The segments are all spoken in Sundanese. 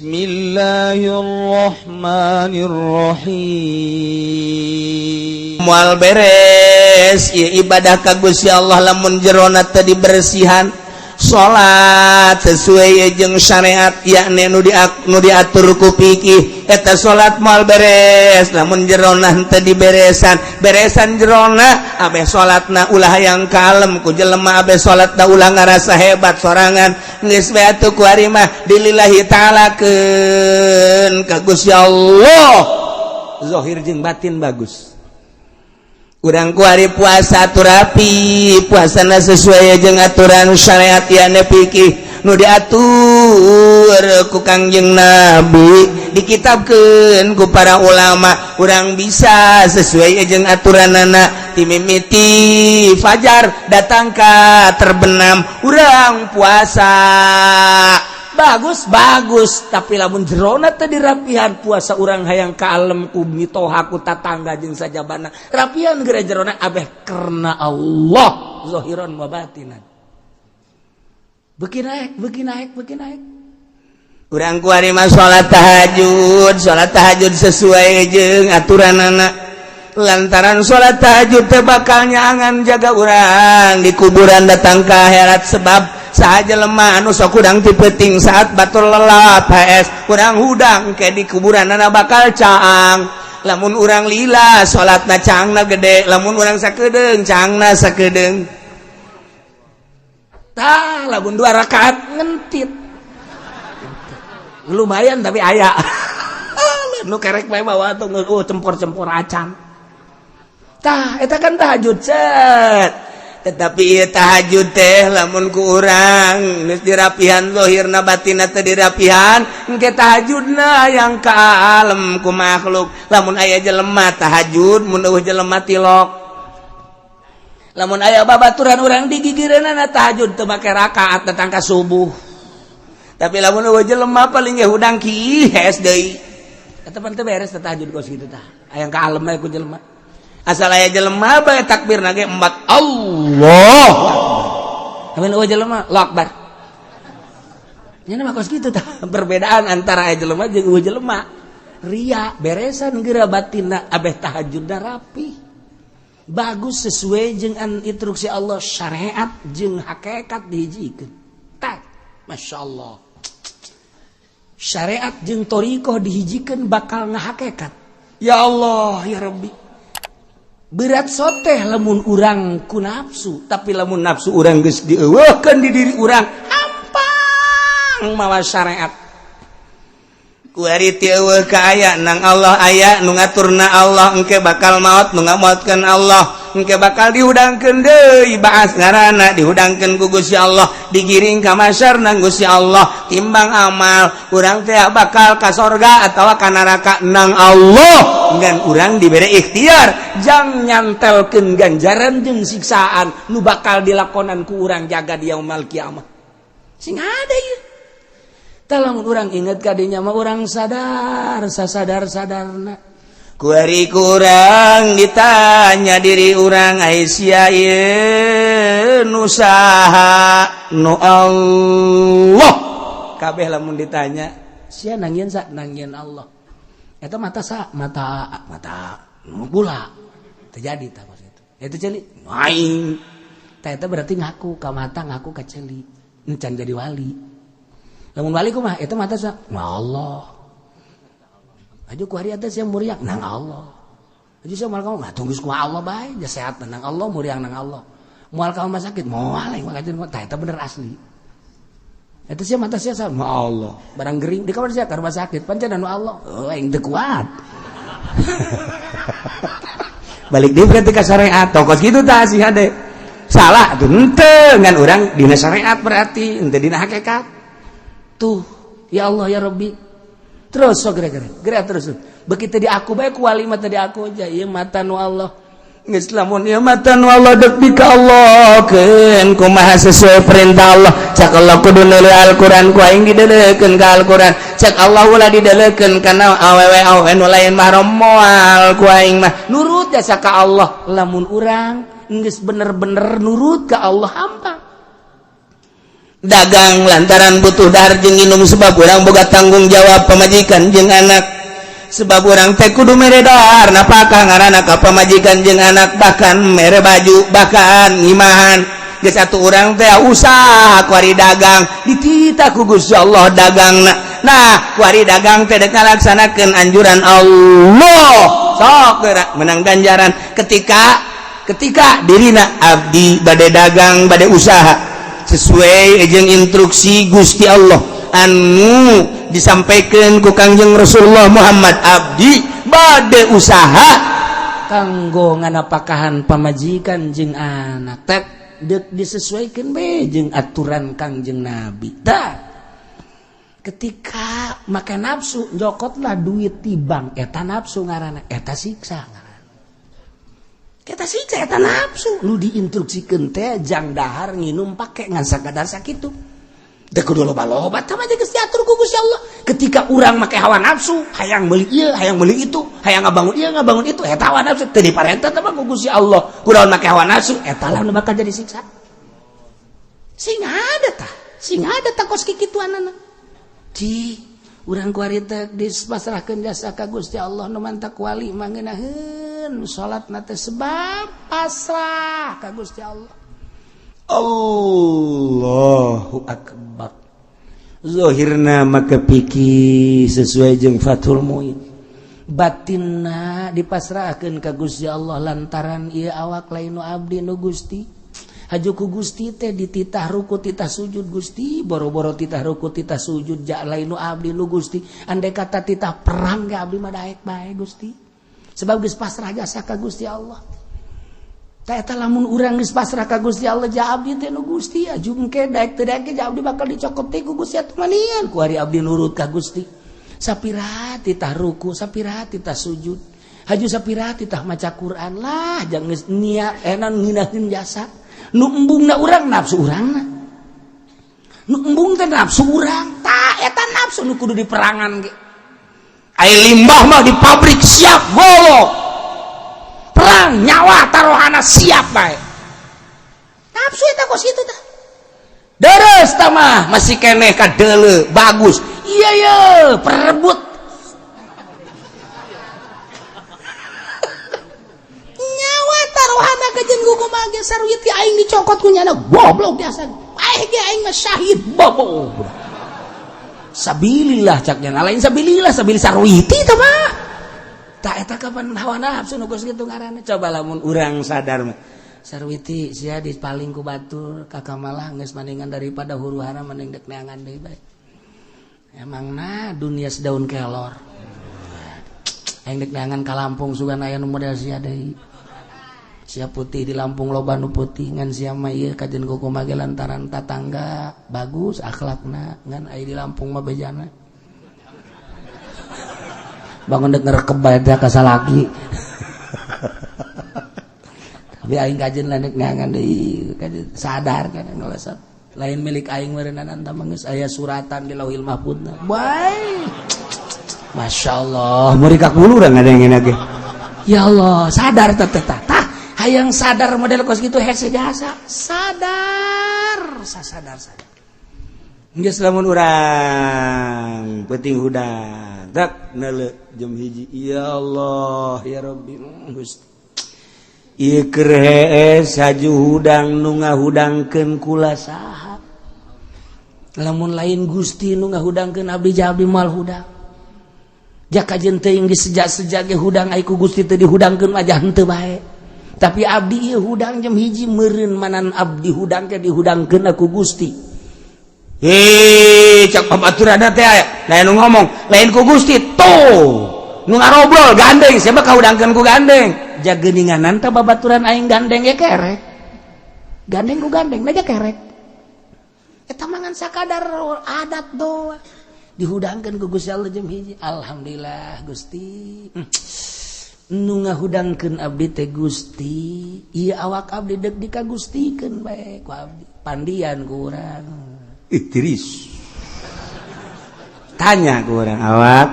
Bismillahirrahmanirrahim. Moal beres ieu ibadah ka Gusti Allah lamun jerona teu dibersihan. Salat sesuai jeung syariat, yakni nu diatur ku fikih, eta salat moal beres lamun jerona teu diberesan. Beresan jerona, abeh salatna ulah hayang kalem ku jelema, abeh salatna ulah ngarasa hebat sorangan. Geus we atuh, kuari mah dilillahi ta'alakeun ka Gusti Allah, zahir jeung batin bagus. Urang kuari puasa atuh rapi, puasana sesuai jeung aturan syariat ya fikih nu diatur ku Kangjeng Nabi, dikitabkeun ku para ulama. Urang bisa sesuai jeung aturanana, timimiti fajar datang ka terbenam urang puasa. Bagus bagus, tapi lamun jerona teu dirapihan, puasa urang hayang kalem ku mitoha, ku tatangga jeung sajabana. Rapihan geura jerona, abeh karena Allah, zahiran wa batinan. Beuki naik, beuki naik, beuki naik. Urang kuari mah salat tahajud, salat tahajud sesuai jeung aturanana, lantaran salat tahajud teh bakal nyaangan jaga urang di kuburan datang ke akhirat, sebab saja lemah anu sok hudang ti peuting saat batur lelap HS kurang hudang ke di kuburan anak bakal caang. Lamun urang lila salatna, caangna gede. Lamun urang sakedeung, caangna sakedeung. Tah, lamun dua rakaat ngentit lumayan, tapi aya nu kerek bae bawa tuh, oh, cempor-cempor acan. Tah, eta kan tahajud cet. Tetapi ieu tahajud teh lamun ku urang geus dirapihan zahirna, batinna teu dirapihan, engke tahajudna hayang kalem ku makhluk. Lamun aya jelema tahajud, mun euweuh jelema tilok. Lamun aya babaturan urang digigireunana tahajud, teu make rakaat datang ka subuh. Tapi lamun euweuh jelema, paling ge hudang kihes deui. Eta pan teu beres tahajud kos kitu. Tah, hayang kalem bae ku jelema. Asal aya jelema bae takbir nage empat, Allah. Amin, euweuh jelema, Allahu Akbar. Nya mah kos kitu. Tah, perbedaan antara aya jelema jeung euweuh jelema. Ria beresan geura batinna, abeh tahajudna rapi bagus sesuai jeung instruksi Allah. Syariat jeung hakikat dihijikeun. Tah, Masya Allah, syariat jeung thoriqoh dihijikeun bakal ngahakekat. Ya Allah, ya Rabbi, berat soteh lamun urang ku nafsu. Tapi lamun nafsu urang geus dieuweuhkeun di diri urang, hampang mawa syariat. Kuari ti euweuh ka aya, nang Allah aya, nu ngaturna Allah. Engke bakal maot, nu ngamaotkeun Allah. Engke bakal dihudangkeun deui, baas ngaranna, dihudangkeun ku Gusti Allah, digiring ka masyar nang Gusti Allah. Timbang amal urang teh bakal ka sorga atawa ka neraka nang Allah. Ngan urang dibere ikhtiar jang nyantelkeun ganjaran jeung siksaan nu bakal dilakonan ku urang jaga di yaumul kiamah. Sing ada ieu. Tah, lamun urang inget kadinya mah, urang sadar sasadar sadarna. Kuari kurang ditanya diri urang, ai sia ieu nu saha? Nu Allah kabeh. Lamun ditanya, sia nangieun sa? Nangieun Allah. Eta mata sa? Mata mata nu pula terjadi. Tah, maksud itu itu ceuli aing. Tah, eta berarti ngaku ka mata, ngaku ka ceuli, encan jadi wali. Lamun wali kumaha? Eta mata sa? Allah. Aju ku hari atas yang muriang nang Allah. Aju sia moal kamu nggak tunggu ku Allah bae, ja sehat nang Allah, muriang nang Allah. Moal kamu sakit, moal yang makajeun. Tah, eta bener asli. Eta sia mata sia sama Allah. Barang gering di kamar sia ka rumah sakit, pancen anu Allah. Oh, aing teu kuat. Balik deui berarti ka syariat. Tokos kitu tah si hade. Salah tuh henteu, ngan urang dina syariat berarti, henteu dina hakikat. Tuh, ya Allah, ya Rabbi. Terus so geura-geura. Geura terus. Begitu di aku bae ku wali mah tadi aku aja ieu mata nu Allah. Geus, lamun ieu mata nu Allah dek di ka Allah keun kumaha sesuai perintah Allah. Cak Allah kudu neuleuh Al-Qur'an, ku aing dideulekeun ka Al-Qur'an. Cak Allah ulah dideulekeun kana awewe awewe nu lain mahram, moal ku aing mah nurut jasa ka Allah. Lamun urang geus bener-bener nurut ka Allah, hampang. Dagang lantaran butuh dahar jeung minum, sebab urang boga tanggung jawab pamajikan jeung anak, sebab urang teh kudu mere dahar, napakah ngaranna ka pamajikan jeung anak, bahkan mere baju, bahkan ngimahan. Geus atuh urang teh usaha kuari dagang, dititah ku Gusti Allah dagangna. Nah, kuari dagang teh dek ngalaksanakeun anjuran Allah, sok geura menang ganjaran. Ketika ketika dirina abdi bade dagang, bade usaha sesuai jeung instruksi Gusti Allah anu disampaikan ku Kangjeng Rasulullah Muhammad, abdi bade usaha kanggo nganapakahan pamajikan jeung anak tek dek disesuaikan be jeung aturan Kangjeng Nabi. Tah, ketika make nafsu jokotlah duit ti bank, eta nafsu ngaranna, eta siksa ngaranna. Eta siksa, eta nafsu. Nu diinstruksikeun teh jang dahar nginum pake ngan sakadar sakitu. Teu kudu loba-loba, tah mah geus diatur ku Gusti Allah. Ketika urang make hawa nafsu, hayang meuli ieu, hayang meuli itu, hayang ngabangun ieu, ngabangun itu, eta hawa nafsu teu diparentah teh mah ku Gusti Allah. Kunaon make hawa nafsu, eta lah nu bakal jadi siksa. Sing ada tah, sing ada tah kos kikituanana. Ci, urang kuari teh dipasrahkeun jasa ka Gusti Allah, nu mantak wali mah ngeunaheun salat teh sebab pasrah ka Gusti Allah. Allahu akbar. Zohirna maka pikir sesuai jeung Fathul Muin, batinna dipasrahkeun ka Gusti Allah lantaran ieu awak lain nu abdi, nu Gusti. Haju ku Gusti teh dititah ruku, titah sujud. Gusti, boro-boro titah ruku, titah sujud, ja lain nu abdi, nu Gusti. Andai kata titah perang ge abdi mah daek bae, Gusti, sebab geus pasrah jasa ka Gusti Allah. Tah, eta lamun urang geus pasrah ka Gusti Allah, ja abdi teh nu Gusti, aju engke daek teu daek ja abdi bakal dicokot teh ku Gusti atuh manian. Ku ari abdi nurut ka Gusti, sapira titah ruku, sapira titah sujud, haju sapira titah maca Quran lah, jangan geus niat enan ngeunaheun jasa. Nu embungna urang nafsu urangna, nu embung teh nafsu urang. Tah, eta nafsu nu kudu diperangan ge. Ai limbah mah di pabrik siap golok perang, nyawa taruhana siap bae. Nafsu eta kos kitu tah. Deres tah mah masih keneh kadeuleu bagus, iya ye perebut nyawa taruhana kajen kumaha ge. Sarwiti aing dicokot ku nyana, goblok biasa aing ge, aing mah syahid bobo sabilillah. Cak nyana lain sabilillah, sabil sarwiti tah mah. Tak, eta kapan hawa nafsu nu geus kitu ngaranna. Coba lamun urang sadar mah, sarwiti sia dipaling ku batur kakak malah geus mendingan daripada huru hara, mending dek neangan deui bae. Emangna dunia sedaun kelor. Aing dek neangan ka Lampung, sugan aya nu model sia deui. Sia putih, di Lampung loba nu putih, ngan sia mah ieu kajen kumaha ge lantaran tatangga bagus akhlakna. Ngan aya di Lampung mah bejana bangun dek ngerekep bae teh ka salaki. Tapi aing kajen lah dek neangan deui, kajen sadar kan ngelesat lain milik aing meureunan mah geus aya suratan di Lauhil Mahfudna bae. Masya Allah, murid bulu urang ada yang ge. Ya Allah, sadar teh teh. Tah, hayang sadar model kos gitu hese jasa sadar, sadar, sadar. Geus lamun urang penting hudang tak neuleu jam 1, ya Allah, ya Rabbi, Gusti, ieu keur hees haju hudang, nu ngahudangkeun kula saha? Lamun lain Gusti nu ngahudangkeun abdi, ja abdi moal hudang. Jaka jeung teuing disejak-sejak ge hudang, ai ku Gusti teu dihudangkeun mah henteu bae. Tapi abdi ieu hudang jam 1, meureun manan abdi hudang ke dihudangkeun ku Gusti. Hei, cak babaturan teh aya lain nu ngomong lain ku Gusti tuh nu ngarobrol gandeng, siapa kahudangkeun ku gandeng? Jageuninganan teh babaturan aing gandeng ge kerek, gandeng ku gandeng aja kerek. Eta mangan sakadar adat doang. Dihudangkeun ku Gusti Allah jam 1, alhamdulillah Gusti, nu ngahudangkeun abdi teh Gusti. Ieu awak abdi dek dikagustikeun bae ku abdi, pandian ku urang. Ih, tiris. Tanya ku urang awak,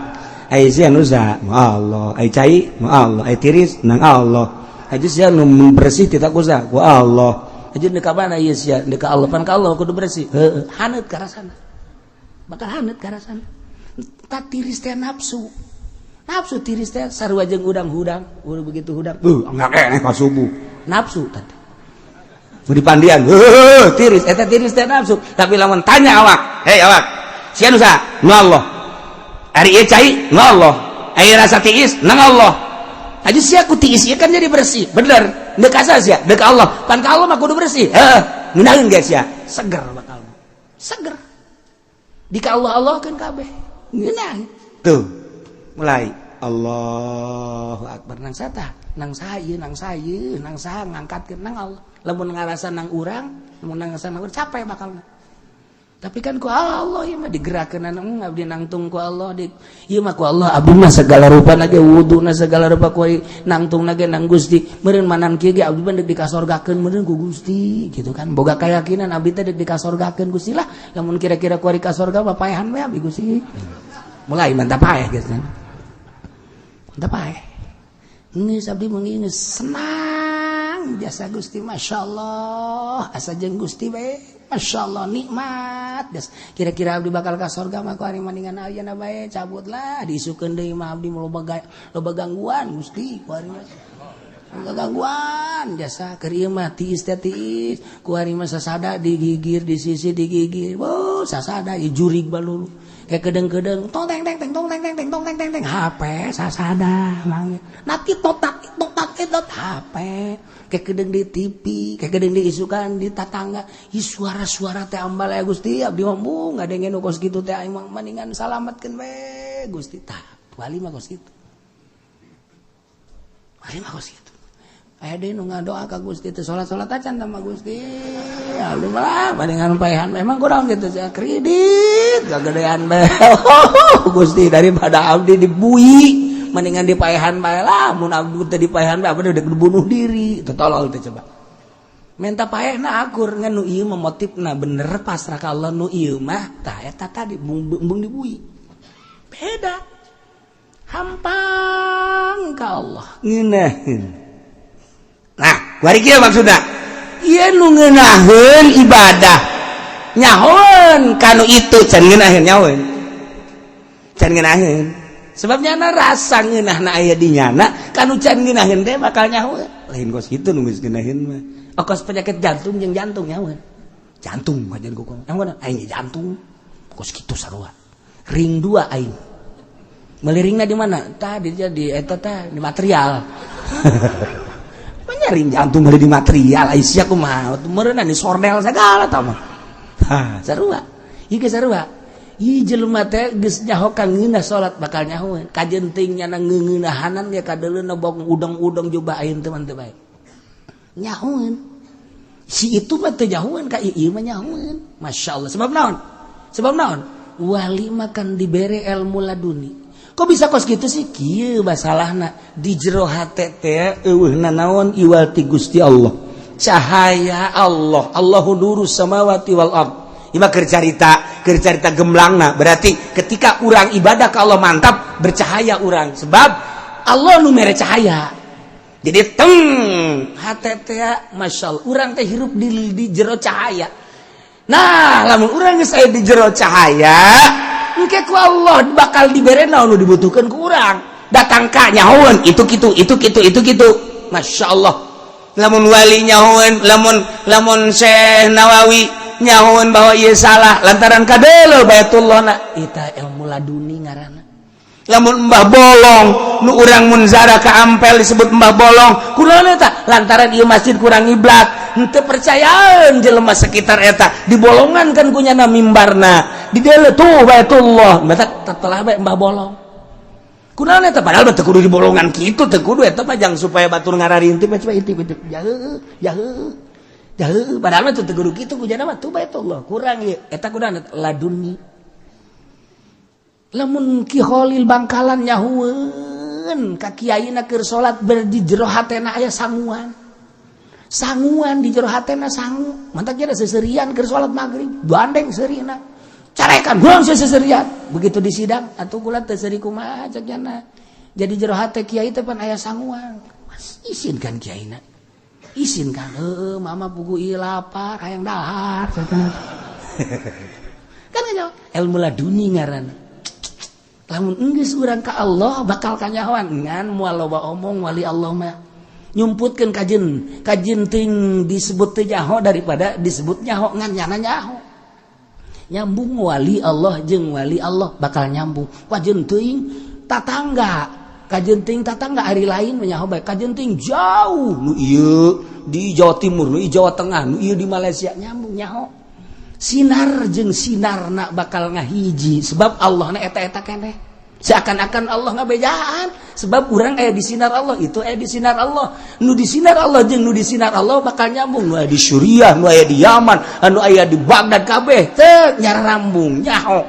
ai sia nu usaha Allah, ai cai Allah, ai tiris nang Allah, ai sia nu bersih tidak usaha ku Allah. Aja deuk ka mana ieu sia? Deuk ka Allah, pan ka Allah kudu bersih. Heueuh, haneut karasana. Bakal haneut karasana. Tak tiris teh nafsu. Nafsu tiris teh sarua jeung hudang-hudang, udah begitu hudang. Enggak keneh ka subuh. Nafsu tadi. Mau dipandian, heueuh, tiris eta tiris teh nafsu. Tapi lamun tanya awak, "Hei awak, sia nu saha?" "Nu Allah." "Ari ieu cai?" "Nu Allah." "Ari rasa tiis?" "Nang Allah." Aja sia ku tiis ieu kan jadi bersih. Bener. Deuk ka sia, deuk ka Allah. Pan ka Allah mah kudu bersih. Heeh, ngeunaheun geus sia. Seger bakal. Seger. Di ka Allah Allah kan kabeh. Ngeunah. Tuh. Mulai Allahu Akbar nang sata, nang saya, nang saya, nang saha ngangkatkeun nang Allah. Lamun ngarasa nang urang, lamun ngarasa nang urang capek bakal. Tapi kan ku Allah ieu mah digerakkeun nang abdi nangtung ku Allah di ieu mah ku Allah abdi mah segala rupa ge wuduna segala rupa ku nangtung ge nang Gusti. Meureun manan kieu ge abdi mah deuk dikasorgakeun meureun ku Gusti gitu kan. Boga keyakinan abdi teh deuk dikasorgakeun Gusti lah. Lamun kira-kira ku ari ka sorga mah paehan we abdi Gusti. Mulai mantap paeh geus kan. Mantap paeh. Geus abdi mah geus senang jasa Gusti, masyaallah asa jeung Gusti we. Masya Allah nikmat des. Kira-kira abdi bakal ka sorga mah ku ari mendingan ayeuna bae cabutlah diisukeun deui mah abdi loba loba gangguan Gusti ku ari mah. Loba gangguan jasa keur ieu mah tiis teh tiis ku ari mah sasada digigir di sisi digigir. Wow, sasada ieu jurig balulu. Kayak kedeng-kedeng tong teng teng teng tong teng teng teng tong teng teng teng HP sasada manggil. Nati totak totak tot HP kayak kedeng di TV, kayak kedeng di isukan di tatangga. Ih suara-suara teh ambal ya Gusti, abdi mah ngadengin nu kos kitu teh aing mah mendingan salametkeun we Gusti. Tah, wali mah kos kitu. Wali mah kos kitu. Aya deui nu ngadoa ka Gusti teh salat-salat acan tah mah Gusti. Abdi mah mendingan paehan memang kurang gitu saya kredit kagedean bae. Gusti daripada abdi dibui mendingan dipaehan bae lah, mun abdi teh dipaehan bae abdi udah bunuh diri. Teu tolol teh coba. Minta paehna akur ngan nu ieu mah motifna bener pasrah ka Allah, nu ieu mah tah eta tadi embung dibui. Beda. Hampang ka Allah ngeunaheun. Nah, kuari kieu maksudna. Ieu nu ngeunaheun ibadah. Nyahoeun kanu itu can ngeunaheun nyahoeun. Can ngeunaheun. Sebab nyana rasa ngeunahna aya di nyana, kanu can ngeunaheun teh bakal nyahoeun. Lain kos kitu nu geus ngeunaheun mah. Kos penyakit jantung jeung jantung nyahoeun. Jantung kajian ku nyahoeun aing jantung. Kos kitu sarua. Ring 2 aing. Meuli ringna di mana? Tadi jadi eta teh di material. Ring jantung beli di material Aisyah kumaha meureunna di sordel segala tah mah. Ha, sarua. Ieu ge sarua. Ieu jelema teh geus nyaho ka ngeunah salat bakal nyahoeun. Kajeun teuing nyana ngeungeunahanan ya kadeuleuna bok udang-udang coba aing teh mah teu bae. Nyahoeun. Si itu mah teu nyahoeun ka ieu mah nyahoeun. Masyaallah. Sebab naon? Sebab naon? Wali mah kan dibere ilmu laduni. Kok bisa kos gitu sih? Kieu masalahna di jero hate teh eueuhna naon iwal ti Gusti Allah. Cahaya Allah, Allahu nurus samawati wal ard. Ieu mah keur carita gemlangna. Berarti ketika urang ibadah ka Allah mantap, bercahaya urang sebab Allah nu mere cahaya. Jadi teng hate teh masyaallah urang teh hirup di jero cahaya. Nah, lamun urang geus aya di jero cahaya, engke ku Allah bakal dibere naon nu dibutuhkeun ku urang. Datang ka nyahoeun itu kitu, itu kitu, itu kitu. Masya Allah. Lamun wali nyahoeun, lamun lamun Syekh Nawawi nyahoeun bahwa ieu salah lantaran kadeuleu Baitullah na eta ilmu laduni ngaranna. Lamun Mbah Bolong nu urang mun zara ka Ampel disebut Mbah Bolong, kunaon eta? Lantaran ieu masjid kurang ngiblat. Henteu percayaan jelema sekitar eta dibolongan kan ku nyana mimbarna. Di deuleu tuh Baitullah, batak telah bae Mbah Bolong. Kunaon eta padahal teu kudu dibolongan kitu, teu kudu eta mah jang supaya batur ngararinti coba intip intip. Jauh, jauh. Jauh, padahal mah teu kudu kitu ku nyana mah tuh Baitullah kurang ieu. Eta kunaon laduni. Lamun Ki Khalil Bangkalan nyahueun ka kiaina keur salat ber di jero hatena aya sanguan. Sanguan di jero hatena sangu. Mantak jadi seserian keur salat maghrib, gandeng seurina. Carekan gua seserian. Begitu di sidang atuh kula teu seuri kumaha cek nyana. Jadi jero hate kiai teh pan aya sanguan. Mas isin kan kiaina. Isin kan, heueuh mama pugu ieu lapar hayang dahar. Kan nyaho ilmu laduni ngaranna. Lamun enggeus urang ka Allah bakal kanyahoan ngan moal loba omong. Wali Allah mah nyumputkeun kajen kajen ting disebut teu nyaho daripada disebut nyaho ngan nyana nyaho. Nyambung wali Allah jeung wali Allah bakal nyambung. Kajen teuing tatangga, kajen teuing tatangga, hari lain nyaho bae. Kajen teuing jauh, nu ieu di Jawa Timur, nu ieu Jawa Tengah, nu ieu di Malaysia, nyambung nyaho. Sinar jeung sinarna bakal ngahiji sebab Allah na eta-eta keneh. Seakan-akan Allah ngabejaan sebab urang aya di sinar Allah, itu aya di sinar Allah. Nu di sinar Allah jeung nu di sinar Allah bakal nyambung. Nu aya di Suriah, nu aya di Yaman, anu aya di Baghdad, kabeh teu nyarambung nyaho.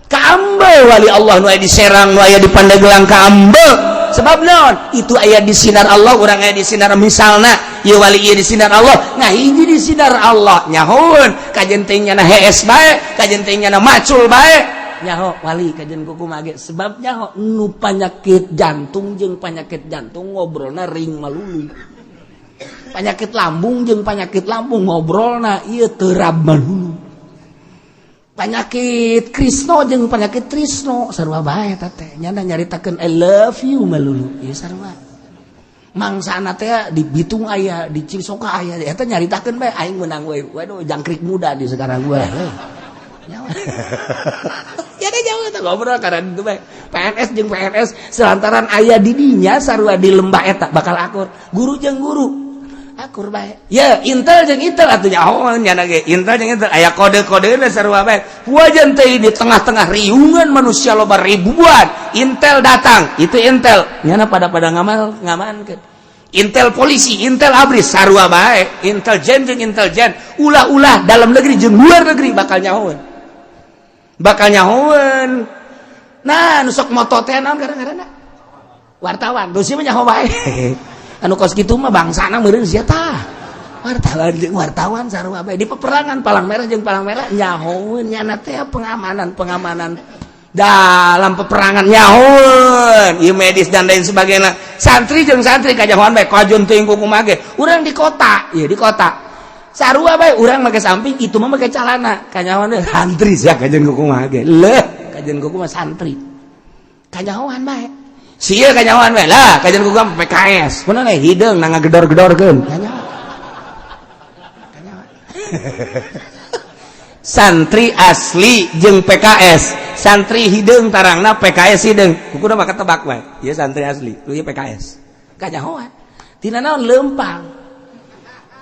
Kaambe wali Allah nu aya di Serang, nu aya di Pandeglang, kaambe. Sebab naon? Itu aya di sinar Allah, urang aya di sinar. Misalna ieu wali ieu di sinar Allah, ngahiji di sinar Allah, nyahoeun. Kajen teh nyana hees bae, kajen teh nyana macul bae, nyaho wali kajen kumaha ge sebab nyaho. Nu panyakit jantung jeung panyakit jantung ngobrolna ring malulu, penyakit lambung jeung penyakit lambung ngobrolna ieu terab malulu, penyakit Krisno jeung penyakit Trisno sarua bae. Eta teh nyana nyaritakeun "I love you" malulu, ieu sarua. Mangsana teh di Bitung aya, di Cisoka aya, eta nyaritakeun bae, "Aing menang we." Waduh, jangkrik muda di sekarang gue. Nyawa ya deh, jauh eta ngobrol karena itu bae. PNS jeung PNS selantaran aya di dinya sarua di lembah eta bakal akur. Guru jeung guru akur bae ya, Intel jeung Intel atuh nyaho nyana ge. Intel jeung Intel aya kode-kodena sarua bae. Wajan teh di tengah-tengah riungan manusia loba ribuan, Intel datang, itu Intel nyana pada pada ngamal ngamankeun. Intel polisi, Intel ABRI sarua bae, intelijen jeung intelijen, ulah-ulah dalam negeri jeung luar negeri bakal nyahoeun, bakal nyahoeun. Nah, nu sok moto teh naon gara-garana? Wartawan. Tuh sih mah nyaho bae. Anu kos kitu mah bangsana meureun sia tah. Wartawan jeung wartawan sarua bae. Di peperangan palang merah jeung palang merah nyahoeun nyana teh. Pengamanan pengamanan dalam peperangan nyahoeun, ieu medis dan lain sebagainya. Santri jeung santri kajahoan bae. Kajen teuing kumaha ge urang di kota, ieu di kota sarua bae. Urang make samping, itu mah make calana, kanyahoan deh santri sia. Kajen kumaha ge leuh, kajen kumaha santri kanyahoan bae sia, kanyahoan bae lah. Kajen kumaha PKS kunaon hideung na ngagedor-gedorkeun, kanyahoan, kanyahoan. Santri asli jeung PKS, santri hideung tarangna, PKS hideung kudu mah ketebak wae ieu santri asli, ieu PKS. Kanyahoan tina naon? Lempang,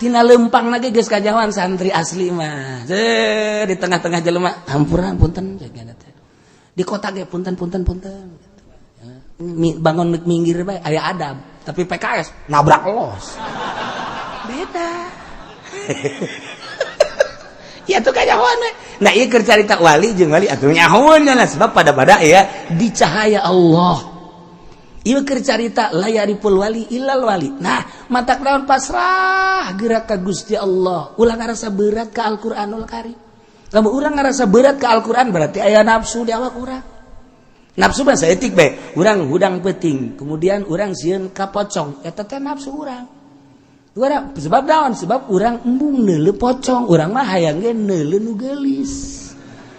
tina lempang lagi geus kanyahoan. Santri asli mah di tengah-tengah jelema, "Hampura, punten," di kota ge, "Punten, punten, punten," bangun minggir bae aya adab. Tapi PKS nabrak los, beda ya tuh, kanyahoan. Nah, ieu keur carita wali jeung wali atuh nyahoan lah, sebab pada pada ya di cahaya Allah. Ieu keur carita la yariful wali illal wali. Nah, matak naon? Pasrah gerak ka Gusti Allah, ulah ngarasa berat ka Al-Qur'anul Karim. Lamun urang ngarasa berat ka Al-Qur'an, berarti aya nafsu di awak urang. Nafsu mah saeutik bae. Urang hudang peuting, kemudian urang sieun ka pocong, eta teh nafsu urang. Urang, sebab naon? Sebab urang embung neuleu pocong, urang mah hayang ge neuleu nu geulis.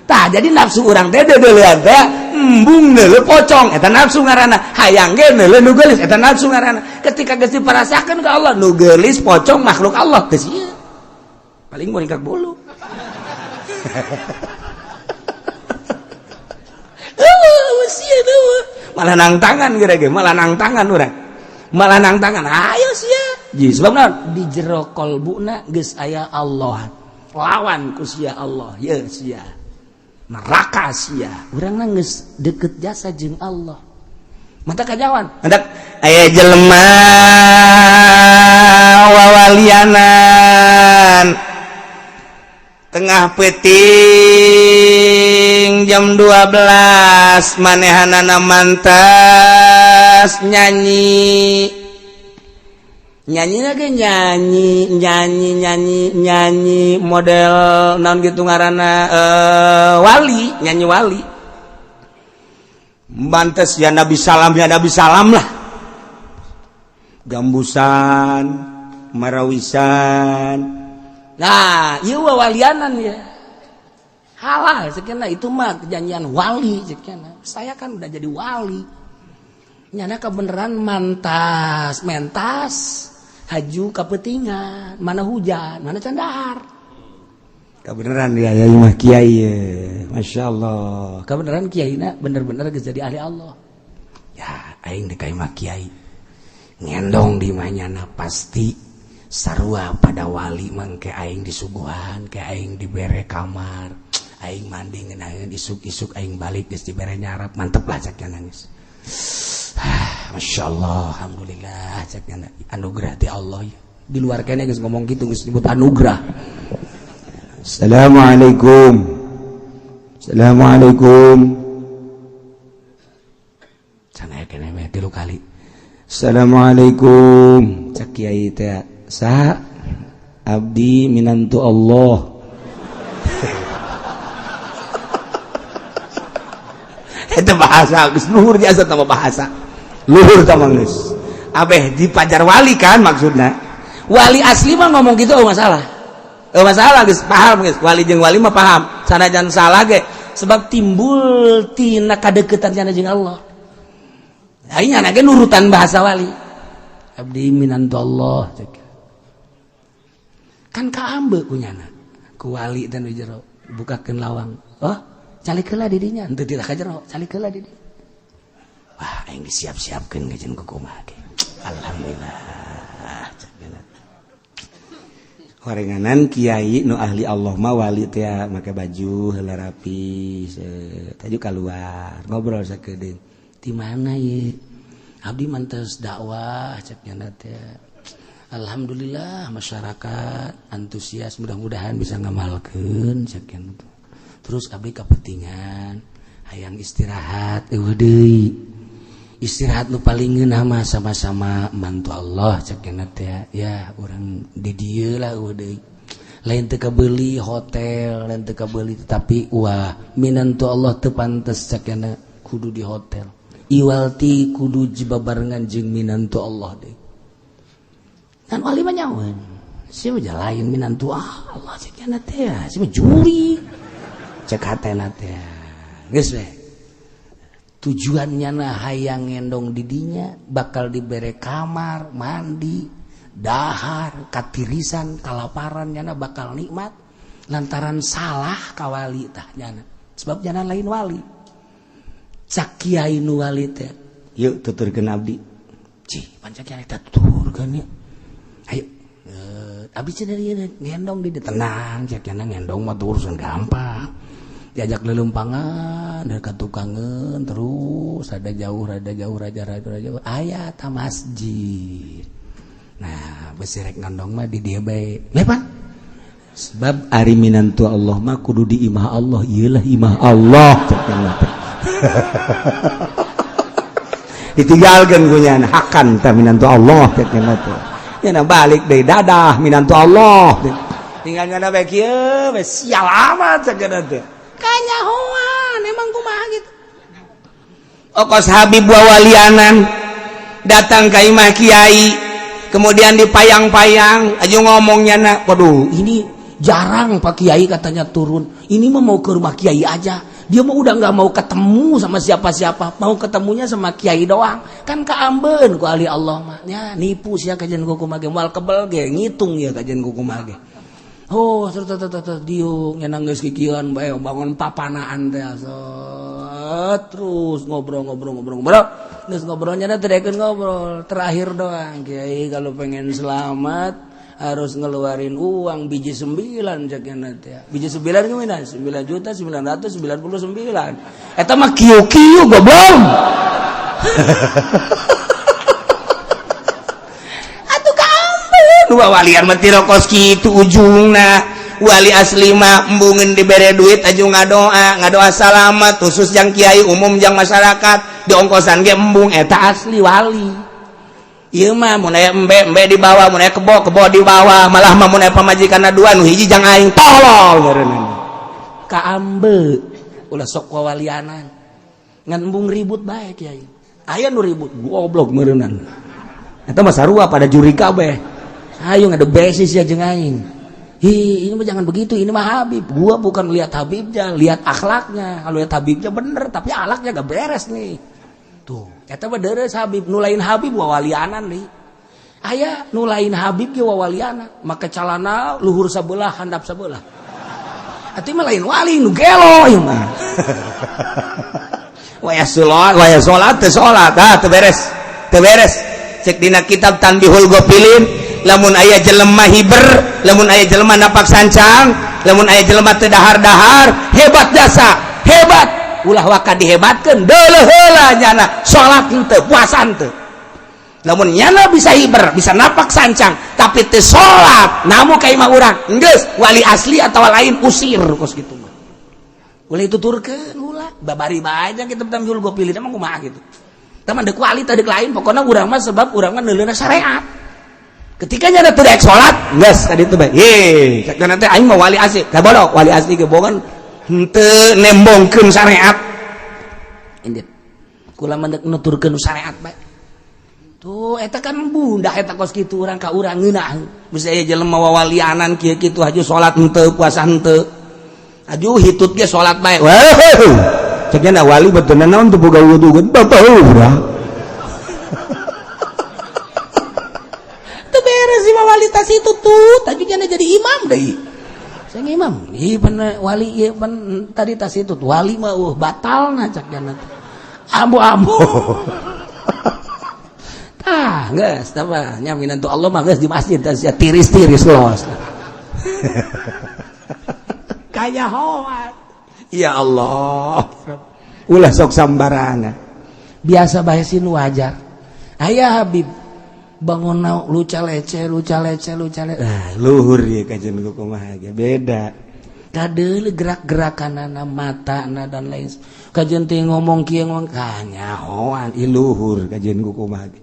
Tah, jadi nafsu urang teh deudeulean teh embung neuleu pocong, eta nafsu ngaranna. Hayang ge neuleu nu geulis, eta nafsu ngaranna. Ketika geus diparasakeun ka Allah, nu geulis pocong makhluk Allah teh sieun. Paling muringkak bulu. Eueuh, sieun eueuh. Malah nang tangan geura ge, malah nang tangan urang. Malah nang tangan, ayo sia. Ji, sebab naon? Di jero kolbuna geus aya Allah. Lawan ku sia Allah, ye sia. Neraka sia. Urangna geus deket jasa jeung Allah. Mata kajawan. Hendak aya jelema wawalianan tengah peuting jam 12, manehanana mantas nyanyi, nyanyi lagi, nyanyi nyanyi nyanyi nyanyi model naon gitu ngaranna, wali, nyanyi wali mantes, "Ya Nabi salam, ya Nabi salam" lah, gambusan. Marawisan. Nah, ieu walianan ya. Halal sekian, itu mah perjanjian wali sekian. Saya kan udah jadi wali. Nyana kebenaran mantas mentas haju kapeutingan, mana hujan, mana can dahar. Kebenaran dia ya mah kiai ya. Masya Allah. Kebenaran kiai na bener-bener geus jadi ahli Allah. Ya, aing dek mah kiai. Ngendong di manyana pasti sarua pada wali, mangke aing disuguhan, ke aing dibere kamar, aing mandi ngeunaheun, isuk-isuk aing balik geus dibere nyarap, mantep lah cek nangis. Masya Allah, alhamdulillah cek anugerah ti Allah ya. Di luar kene geus ngomong gitu, geus nyebut anugerah. Assalamualaikum. Assalamualaikum. Can aya kene meh tilu kali. Assalamualaikum. Cek kiai teh, "Saha?" "Abdi minantu Allah." Itu bahasa geus luhur jasa tambah bahasa. Luhur tambah geus. Abeh di pajar wali kan maksudna. Wali asli mah ngomong gitu, oh masalah. Oh masalah, geus paham geus. Wali jeung wali mah paham. Sanajan salah ge sebab timbul tina kadeukeutan nya jeung Allah. Aing ge nurutan bahasa wali. Abdi minantu Allah cek. Kan kaambe kunyana. Ku wali dan jero bukakeun lawang. Oh, calik heula di dinya, henteu tidak ka jero, calik heula di dinya. Wah, aing disiap-siapkeun kajen kumaha ge. Alhamdulillah. Horenganan kiai nu ahli Allah mah, wali teh make baju heula rapi, taju keluar ngobrol sakedeung. "Di mana ye?" "Abdi mantes dakwah," cek nyana teh. "Alhamdulillah masyarakat antusias, mudah-mudahan bisa ngamalkeun," cek. "Terus abdi kapeutingan hayang istirahat, eueuh deui istirahat nu paling ngeunah mah sama-sama mantu Allah," cek teh. "Ya urang di dieu lah, eueuh deui, lain teu kabeuli hotel, lain teu kabeuli, tetapi wah, minantu Allah teu pantes," cek, "kudu di hotel, iwalti kudu jibabarengan jeung minantu Allah deui." Kan wali mah nyaweun sia mah, lain minantu Allah cek teh, sia mah juri cek hatena teh. Geus we tujuannya na hayang ngendong didinya, bakal dibere kamar mandi, dahar, katirisan kalaparan nyana bakal nikmat lantaran salah kawali tah nyana, sebab nyana lain wali. Cak kiai nu wali teh, "Yuk tuturkeun abdi." Cih, pancak kiai teh tuturkeun ya, "Ayo abdi cenah ngendong di." "Tenang," cek nyana, "ngendong mah urusan gampang." Diajak lelempangan dari tukangan terus ada jauh, rada jauh, raja raja raja, aya ta masjid. Nah, besi rek ngendong mah di dia bae lepan, sebab ari minantu Allah mah kudu di imah Allah, iyalah imah Allah cek teh. Ditinggalkeun ku nyana hakan tah minantu Allah cek teh. Nyana balik deui, "Dadah minantu Allah." Tinggal nyana bae kieu we, sial amat cek teh. Kanyahoan emang kumaha gitu. Okos Habib wawalianan datang ke imah kiai, kemudian dipayang-payang aja ngomongnya nak, "Waduh, ini jarang Pak Kiai katanya turun, ini mah mau ke rumah Kiai aja, dia mau udah nggak mau ketemu sama siapa-siapa, mau ketemunya sama Kiai doang." Kan kaambeun ku ahli Allah mah ya, "Nipu sia kajian kuku mage, moal kebel ge ngitung ya kajian kuku mage." Oh, terus diung nyenang geus kikieuan bae, bangun papanaan teh terus ngobrol-ngobrol ngobrol ngobrol, geus ngobrolnya teh ngobrol terakhir doang, "Kiai, kalau pengen selamat harus ngeluarin uang biji sembilan," cek teh. Biji sembilan gimana? 9.999.000. Eta mah kieu-kieu, goblok. Atuh kampung dua walian mah kos kitu ujungna. Wali asli mah embungeun dibere duit aju ngadoa, ngadoa salamat khusus yang kiai, umum yang masyarakat, diongkosan ge embung. Eta asli wali. Ieu mah mun aya embe, embe di bawah, mun aya kebo, kebo di bawah, malah mah mun aya pamajikan dua, nu hiji jang aing, tolol ngaranna. Kaambe ulah sok wawalianan, ngan embung ribut bae kiai. Aya nu ribut goblok meureunnan, eta mah sarua pada juri kabeh. Ayo ngadu besis ya jeung aing. Hi, ini mah jangan begitu, ini mah Habib. Gua bukan lihat Habibnya, lihat akhlaknya. Kalau lihat Habibnya bener, tapi akhlaknya gak beres nih. Tuh, eta mah deres Habib, nu lain Habib wawalianan nih. Aya nu lain Habib ge wawalianan, make calana luhur sabelah, handap sabelah. Atuh mah lain wali nu gelo ieu mah. Waya salat, waya salat teu salat, ah teu beres. Teu beres. Cek dina kitab Tanbihul Ghafilin, lamun aya jelema hiber, lamun aya jelema napak sancang, lamun aya jelema teu dahar-dahar, hebat jasa, hebat. Ulah waka dihebatkeun, deuleuh heula nyana salat henteu, puasa henteu. Lamun nyana bisa hiber, bisa napak sancang, tapi teu salat, namu ka imah urang, geus wali asli atau lain usir kos kitu mah. Ulah tuturkeun ulah, babari bae aja kitab Tanbihul Ghafilin emang kumaha gitu. Teman dek wali tadi lain, pokoknya urang mah sebab urang mah neuleuna syariat. Ketika nyana teu daek salat, geus tadi teh bae. Ye, cek teh aing mah wali asli. Ka bodoh, wali asli ge bogan henteu nembongkeun syariat. Indit. Kula mah deuk nuturkeun syariat bae. Tuh, eta kan bunda eta kos kitu urang ka urang ngeunah. Bisa aya jelema wawalianan kieu kitu haju salat henteu, puasa henteu. Aju hitut ge salat bae. Wah. Cek nya wali betulna naon teu boga wudu bapak urang. Teu beres sih mah wali tas itu tuh, tadi nya jadi imam deui. Saya imam, ieu pan wali ieu pan tadi tas itu wali mah batalna cek nya. Ambu-ambu. Ah, geus tah mah nya minantu Allah mah geus di masjid tah sia tiris-tiris los. Kaya hoat. Ya Allah. Ulah sok sambarangan. Biasa bae sin wajar. Aya Habib bangun luca lece luca lece luca lece. Ah, luhur ya kajian kumaha ge beda. Kadeule gerak-gerakanana matana dan lain. Kajian teh ngomong kieu ngomong kanyahoan ieu luhur kajian kumaha ge.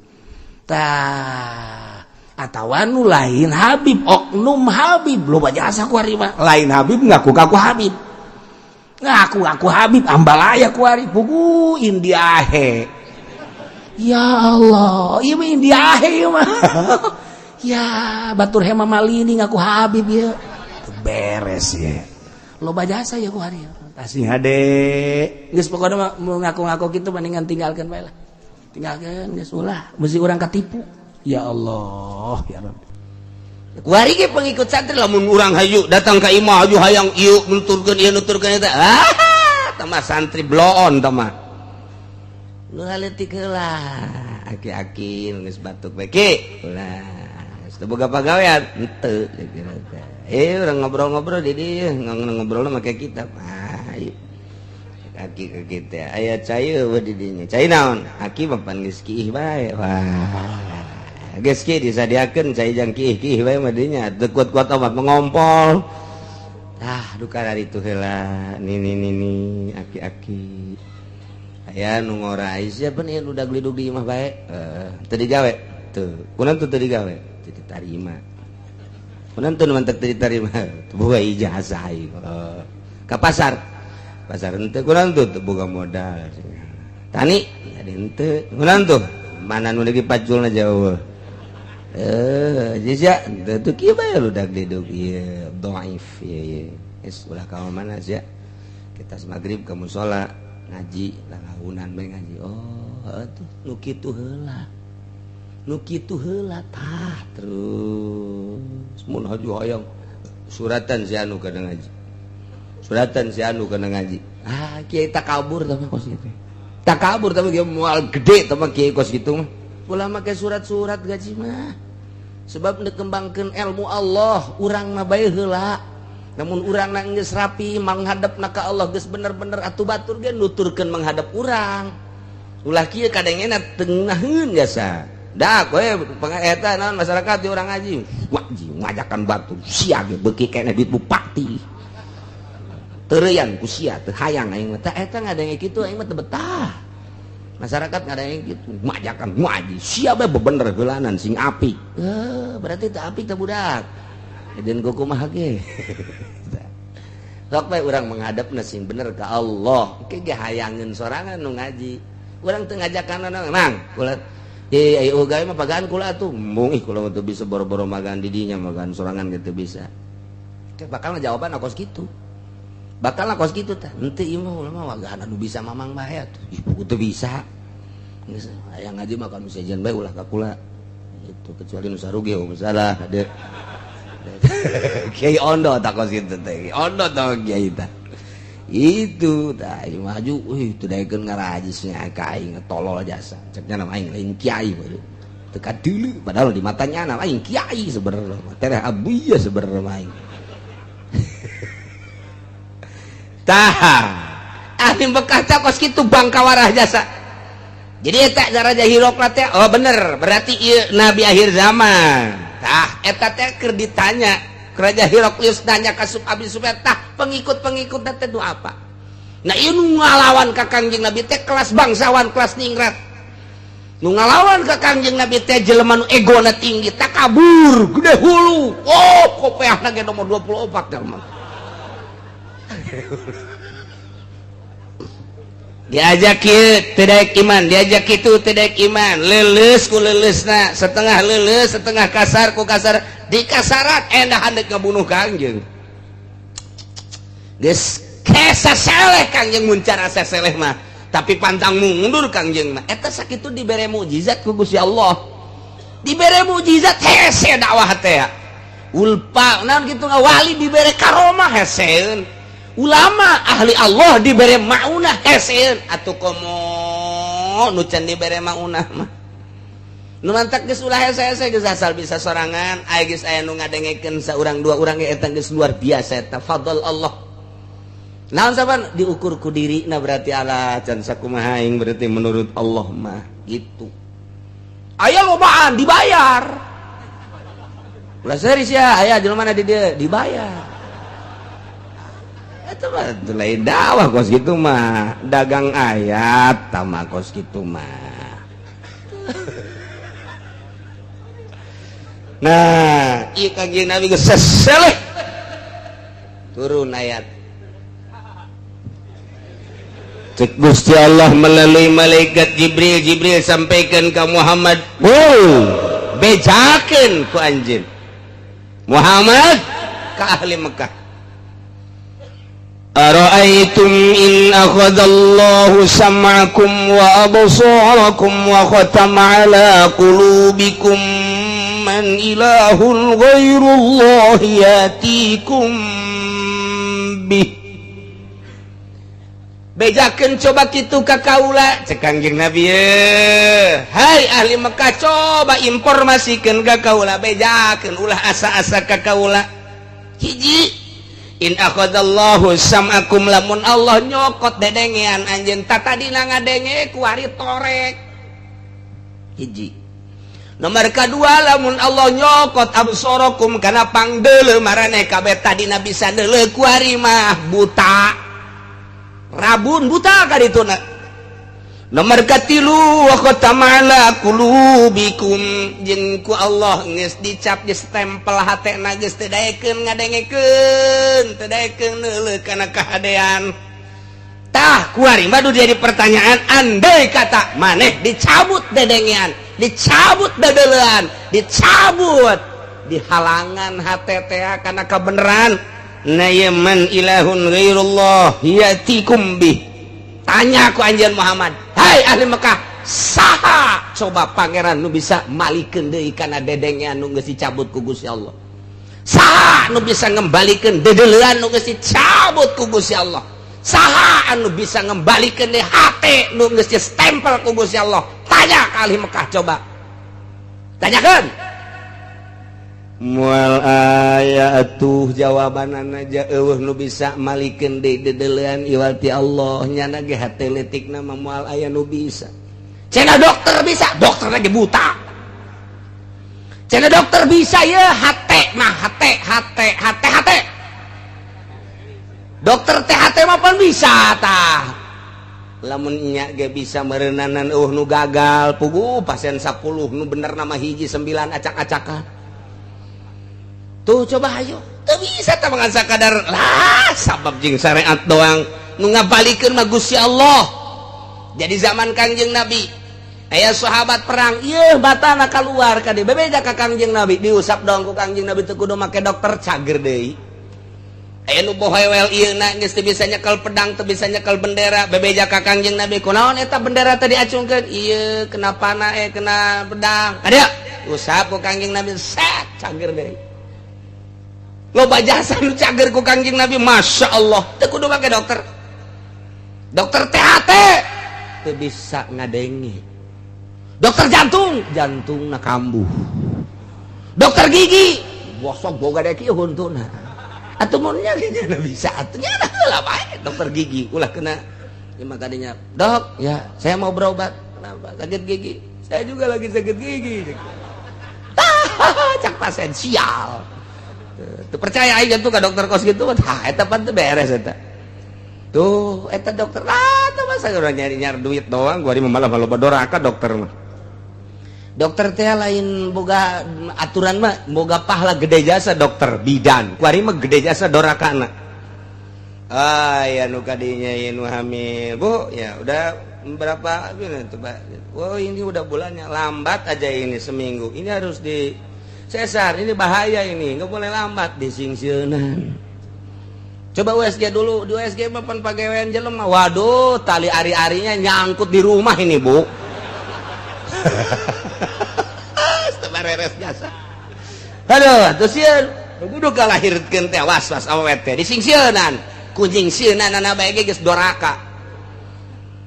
Tah atawa nu lain Habib oknum Habib loba jasa ku ari mah. Lain Habib ngaku-ngaku Habib. Ngaku-ngaku Habib ambalaya ku ari pugu Indiahe. Ya Allah, ieu mah Indiahe ieu mah. Ya, batur Hema Malini ngaku Habib ieu. Beres ya. Loba jasa ya ku ari. Tasih hade. Geus pokona mah ngaku-ngaku kitu mendingan tinggalkeun bae lah. Tinggalkeun geus ulah, mesti urang katipu. Ya Allah, ya Rabbi. Kuari ge pengikut santri lamun urang hayu datang ka imah hayu hayang ieu nuturkeun ieu nuturkeun eta. Ah, tah santri bloon tah mah. Nu leutik heula, aki-aki geus batuk bae ki. Ulah, geus teu boga pagawean henteu teh. Urang ngobrol-ngobrol di dieu, ngobrol make kitab. Ah, ieu. Aki ke kita aya cai eueuh di dinya. Cai naon? Aki mah pan geus kiih bae. Wah. Geus kieu disadiakeun cai jang kiih-kiih bae mah dinya. Teu kuat-kuat amat mengompol. Ah, duka dari itu heula. Nini nini aki-aki. Aya nu ngora siapa nih udah glidug di imah bae. Teu digawe. Tuh, kunaon tuh teu digawe? Teu ditarima. Kunaon tuh mantek teu ditarima? Teu boga ijazah ieu. Ka pasar. Pasar henteu kunaon tuh teu boga modal. Tani jadi henteu. Kunaon tuh? Mana nu lagi paculna jauh. Jisya henteu tuh kieu bae ludak diduk ieu dhaif ieu ieu. Geus ulah ka mana sia. Kita maghrib ke musola ngaji lalaunan bae ngaji. Oh, heuh tuh nu kitu heula. Nu kitu heula tah terus mun haju hayang suratan si anu kana ngaji. Suratan si anu kana ngaji. Ah, kiai takabur tah mah kos kitu. Takabur tapi kiai moal gede tah mah kiai kos kitu mah. Ulah make surat-surat gaji mah. Sebab nekembangkeun ilmu Allah, urang mah bae heula. Namun urang na geus rapi menghadap na ka Allah geus bener-bener atuh batur ge nuturkeun menghadap urang. Ulah kieu kadangena tengaheun jasa. Dak we eta naon masyarakat di urang ngaji. Ngaji ngajakan batur sia ge beuki keneh duit bupati. Teureyan ku sia teu hayang aing mah. Tah eta ngadenge kitu aing mah teu betah. Masyarakat ngadenge kitu ngajakan ngaji sia bae bebener heulanan sing apik. Berarti teu apik teh budak. Dan kumaha ge. Sok bae urang menghadapna sing bener ka Allah. Engke ge hayangeun sorangan nu ngaji. Urang teu ngajakan mang, ulah Eh, ayo gawe mah pagaan kula atuh. Embung ih kula mah teu bisa boro-boro magaan di dinya, magaan sorangan gitu bisa. Bakal jawaban kos kitu. Bakal kos kitu tah. Henteu ieu mah ulah mah wagaan anu bisa mamang bae atuh. Ih, buku teu bisa. Geus aya ngaji mah kan sejen bae ulah ka kula. Itu kecuali nu saruge masalah de. Kiai Ondo tak kos kitu teh. Ondo tah kiai tah. Itu tah maju euy teu daekeun ngarajisnya ka aing tolol jasa. Ceknya nama aing lain kiai bae. Teu kadeuleu padahal di matanya nama aing kiai sebenarnya. Tereh abuya sebenarnya aing. Tah ahli Mekah teh kos kitu bangkawarah jasa. Jadi eta Raja Hirokla teh oh bener berarti ieu nabi akhir zaman. Tah eta teh keur ditanya Raja Hiroklius nanya ka Abi Sufyan tah pengikut-pengikut teh nu apa? Nah ieu nu ngalawan ka Kangjeng Nabi teh kelas bangsawan kelas ningrat. Nu ngalawan ka Kangjeng Nabi teh jelema nu egona tinggi takabur gede hulu. Oh kopeahna ge nomor 24 teh mah. Diajak kieu teu daek iman, diajak kitu teu daek iman, leuleus ku leuleusna, setengah leuleus, setengah kasar ku kasar, dikasaran endah handek ngabunuh Kangjeng. Geus kesa seleh Kangjeng muncar asa seleh mah, tapi pantang mundur Kangjeng mah. Eta sakitu dibere mukjizat ku Gusti Allah. Dibere mukjizat hese dakwah teh. Ulpa naon kitu wali dibere karomah heseun. Ulama ahli Allah dibere maunah heseun atuh komo nu can dibere maunah mah. Nu mantak geus ulah hese-hese geus asal bisa sorangan aya geus aya nu ngadengekeun saurang dua urang ge eta geus luar biasa eta fadl Allah. Naon saban diukur ku dirina berarti ala can sakumaha aing berarti menurut Allah mah gitu. Aya lobaan dibayar. Ulah serius ya aya jelema di dieu dibayar. Itu mah lain dakwah kos gitu mah dagang ayat tama kos gitu mah. Nah ieu Kangjeng Nabi geus seseleh turun ayat cek Gusti Allah melalui malaikat Jibril. Jibril sampaikan ke Muhammad, wow bejakeun ku anjeun Muhammad ka ahli Mekah. Ara'aytum in akhadallahu sam'akum wa absarakum wa khatama ala qulubikum man ilahun ghairullahi yatikum bih. Bejakeun coba kitu ka kaula cek Kangjeng Nabi ye. Hai ahli Mekah coba informasikeun ka kaula bejakeun ulah asa-asa ka kaula. Hiji in akhadallahu sam'akum lamun Allah nyokot dedengean anjeun tatadina ngadenge kuari torek. Hiji. Nomor kedua lamun Allah nyokot absarakum kana pangdeuleu maraneh kabeh tadina bisa deuleu kuari mah buta. Rabun buta ka dituna. Nomor katilu wa khatama ala qulubikum jeung ku Allah geus dicap geus stempel hatena geus teu daekeun ngadengekeun teu daekeun neuleuh kana kahadean. Tah kuari mah jadi pertanyaan andai kata maneh dicabut dedengean, dicabut dedeulean, dicabut dihalangan hate teh kana kabeneran. Na ieu man ilahun ghairullah yatikum bih. Tanya ku anjeun Muhammad, hai ahli Mekah, saha coba pangeran nu bisa malikeun deui kana dedengean nu geus dicabut ku Gusti Allah? Saha nu bisa ngembalikeun dedeleuan nu geus dicabut ku Gusti Allah? Saha anu bisa ngembalikeun deui hate nu geus distempel ku Gusti Allah? Tanya ka ahli Mekah coba. Tanyakeun. Mual aya atuh jawabanana aja eueuh nu bisa malikeun deui dedeulean iwal ti Allah nyana ge hate leutikna mah moal aya nu bisa. Cenah dokter bisa, dokter lagi buta. Cenah dokter bisa ya hate mah hate hate hate hate. Dokter teh hate mah pan bisa tah. Lamun nya ge bisa meureunanan eueuh nu gagal puguh pasien 10 nu bener nama hiji 9 acak-acakan. Tuh coba ayo teu bisa tah mangan sakadar lah sabab jeung syariat doang nu ngabalikeun mah Gusti Allah. Jadi zaman Kangjeng Nabi Aya sahabat perang ieu batana keluar ka dieu bebeja ka Kangjeng Nabi diusap dong ku Kangjeng Nabi teu kudu make dokter cager deui. Aya nu bohewel ieu na geus teu bisa nyekel pedang teu bisa nyekel bendera bebeja ka Kangjeng Nabi kunaon eta bendera tadi acungkeun ieu kena panah kena pedang. Ka dieu usap ku Kangjeng Nabi set cager deui. Loba jasa nu cager ku Kangjeng Nabi Masya Allah teu kudu make dokter. Dokter THT teu bisa ngadengi. Dokter jantung, jantungna kambuh. Dokter gigi, bosok boga dek ieu huntuna. Atuh mun nya bisa atuh nya heula bae dokter gigi ulah kena. Ya makanya, "Dok, ya saya mau berobat." "Kenapa?" "Sakit gigi." "Saya juga lagi sakit gigi." Cak pasien sial. Teu percaya aing tuh ka dokter kos gitu, tah eta pan teu beres eta. Tuh, eta dokter ah teu masa urang nyari-nyari duit doang, gua malah loba doraka dokter mah. Dokter teh lain boga aturan mah boga pahala gede jasa dokter bidan kuari mah gede jasa dorakana. Ah ya nu kadinya ya nu hamil bu ya udah berapa ini coba, oh ini udah bulannya lambat aja ini seminggu ini harus di sesar ini bahaya ini nggak boleh lambat disingsieunan. Coba USG dulu, di USG mah pan pagawean jelema, waduh tali ari-arinya nyangkut di rumah ini bu. Beres jasa. Aduh, terus sieun kudu kalahirkeun teh was-was awet teh disingsieunan. Kuncing sieunana bae ge geus doraka.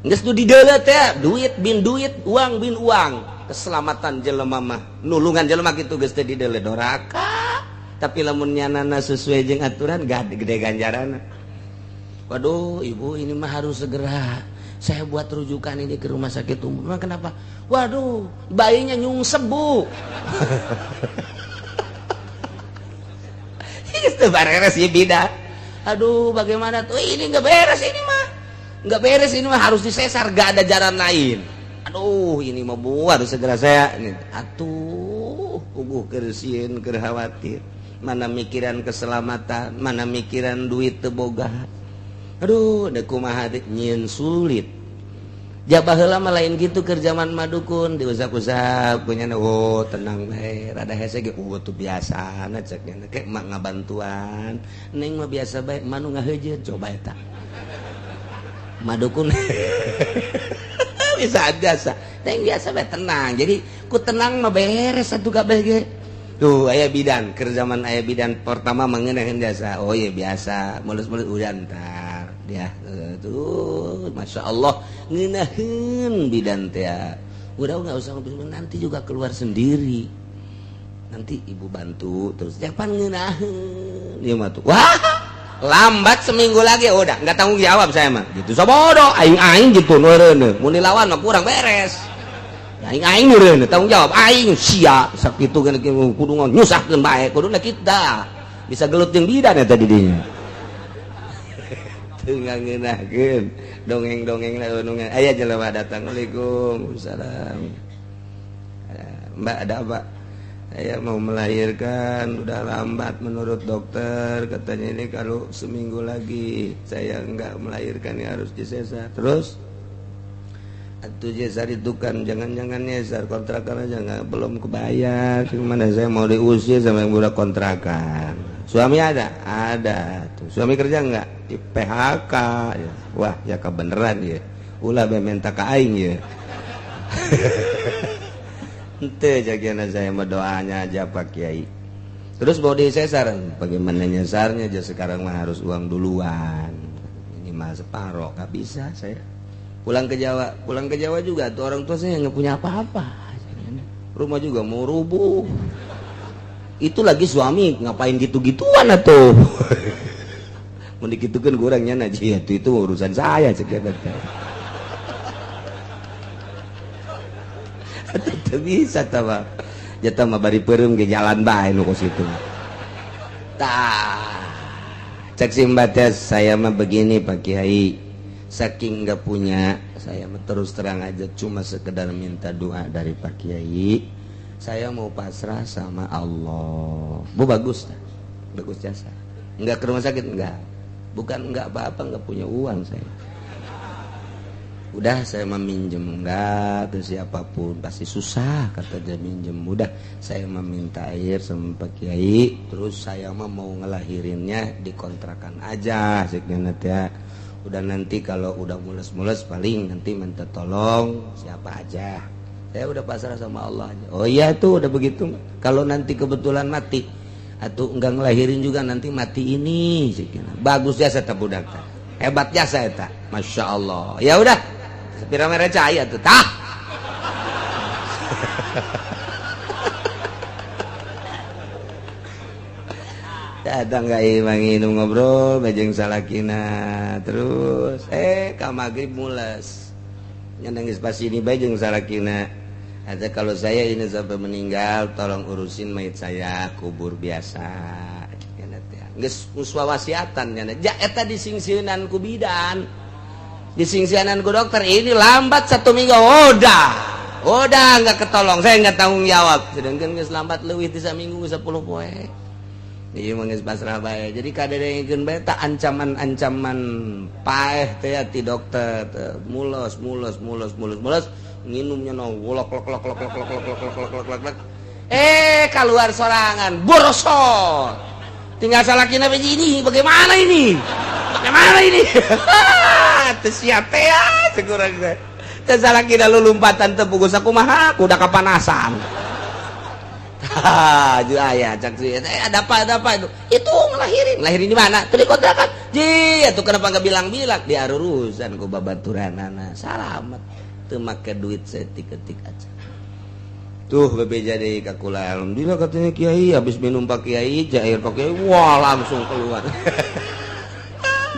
Geus nu dideuleu teh duit bin duit, uang bin uang. Keselamatan jelema mah, nulungan jelema kitu geus teh dideuleu doraka. Tapi lamun nyanana sesuai jeung aturan gak gede ganjaranna. Waduh, ibu ini mah harus segera saya buat rujukan ini ke rumah sakit umum. Memang kenapa? Waduh, bayinya nyungsep, Bu. Itu beres ya beda. Aduh, bagaimana tuh? Ini nggak beres ini mah. Nggak beres ini mah harus disesar, gak ada jalan lain. Aduh, ini mah Bu harus segera saya. Ini. Atuh, puguh keur sieun, keur khawatir. Mana mikiran keselamatan, mana mikiran duit teu boga. Aduh, da kumaha teh nyieun sulit. Jabah heula mah lain gitu keur zaman madukun diusap-usap punya oh tenang bae rada hese ge oh tuh biasana cek nya ke mak ngabantuan neng mah biasa bae manu ngaheujeun coba eta madukun bisa biasa neng biasa bae tenang jadi ku tenang mah beres atuh kabeh ge tuh aya bidan keur zaman aya bidan pertama mengenakeun jasa oh iya biasa mulus-mulus udah ntar ya tuh Masya Allah ngeunaheun bidan teh udah nggak usah ngobrol nanti juga keluar sendiri nanti ibu bantu terus jangan ngeunaheun dia mah tuh wah lambat seminggu lagi udah nggak tanggung jawab saya mah gitu sabodo aing aing gitu nureun mun dilawan mah kurang beres aing aing nureun tanggung jawab aing sia sakitu kan kudu nyusahkeun bae kuduna kita bisa gelut jeung bidan eta di dinya teu ngeunaheun dongeng-dongeng dongeng aya jelema datang waalaikumsalam Mbak ada apa saya mau melahirkan udah lambat menurut dokter katanya ini kalau seminggu lagi saya nggak melahirkan ya harus disesar terus atau nyesar itu kan jangan-jangan nyesar kontrakan aja nggak belum kebayar gimana saya mau diusir sama yang udah kontrakan suami ada ada tuh suami kerja nggak di PHK ya. Wah ya kebeneran ya ulah be minta ka aing ya. Ente jagiana saya mah doanya aja Pak Kiai. Terus mau disesar, bagaimana nyesarnya aja sekarang mah harus uang duluan. Ini mah separoh, nggak bisa saya. Pulang ke Jawa juga tuh orang tua saya nggak punya apa-apa. Rumah juga mau rubuh. Itu lagi suami ngapain gitu-gituan atuh. Mau dikitukan kurangnya naji itu urusan saya sekian. Teu bisa tah mah. Jatah mah bari peureum ge jalan bae nu kos kitu. Tah. Cek si Mbak Tes, saya mah begini Pak Kiai. Saking nggak punya, saya mah terus terang aja cuma sekedar minta doa dari Pak Kiai. Saya mau pasrah sama Allah. Bu bagus, bagus jasa. Enggak ke rumah sakit enggak. Bukan enggak apa-apa, enggak punya uang saya. Udah, saya meminjem enggak ke siapapun pasti susah, kata dia minjem. Udah, saya meminta air sama Pak Kiai, terus saya mah mau ngelahirinnya di kontrakan aja sekian ya. Udah, nanti kalau udah mules-mules paling nanti minta tolong siapa aja, saya udah pasrah sama Allah aja. Oh iya, itu udah begitu, kalau nanti kebetulan mati atau enggak ngelahirin juga nanti mati ini sekian. Bagus ya, saya budak hebat jasa eta, masya Allah. Ya udah, sepira mere cai tuh tah. Datang ka imah, nginum, ngobrol bajeng salakina, terus ka maghrib mules. Nangis pas ini bae jeung salakina. Ada kalau saya ini sampai meninggal, tolong urusin mayat saya, kubur biasa. Geus wasiatan nya eta, disingsieunan ku bidan, disingsieunan ku dokter, ini lambat satu minggu udah nggak ketolong, saya nggak tanggung jawab. Sedangkan geus lambat leuwih ti minggu 10 poe. Iya, geus pasrah bae. Jadi kadengekeun bae tak ancaman-ancaman paeh teh ti dokter. Mules mules mules mules mules, nginumnya no lok lok lok lok lok lok lok lok lok lok lok lok, keluar sorangan, borosot. Tinggal salakina ini, bagaimana ini, bagaimana ini, teu siap teh ya sekurang teh. Teu salakina lulumpatan, teu pugus, kumaha kuda kapanasan. Ha, ju aya cak sih. Eh, ada apa, ada apa itu? Itu ngelahirin. Ngelahirin di mana? Tuh di kontrakan. Ji, atuh kenapa enggak bilang-bilang? Di arurusan ku babaturanana. Salamet. Teu make duit setik-ketik aja. Tuh bebeja deui ka kula, alhamdulillah katanya kiai habis minum Pak Kiai, air Pak Kiai, wah, langsung keluar.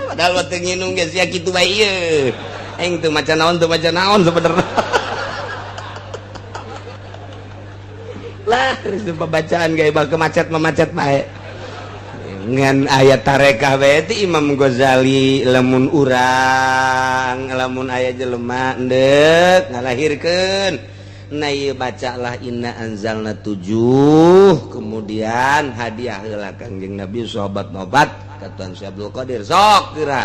Padahal waktu nginum geus ya kitu bae ieu. Aing teu maca naon, teu maca naon sebenarnya. Lah, terus pembacaan gaya bakal macet memacet bae. Ngan ayat tarekah bae ti Imam Ghazali, lamun urang, lamun aya jelema endek ngalahirkeun. Nah, ieu bacalah inna anzalna tujuh, kemudian hadiah heula Kangjeng Nabi sahabat nobat ka Tuan Syekh Abdul Qadir, sok geura.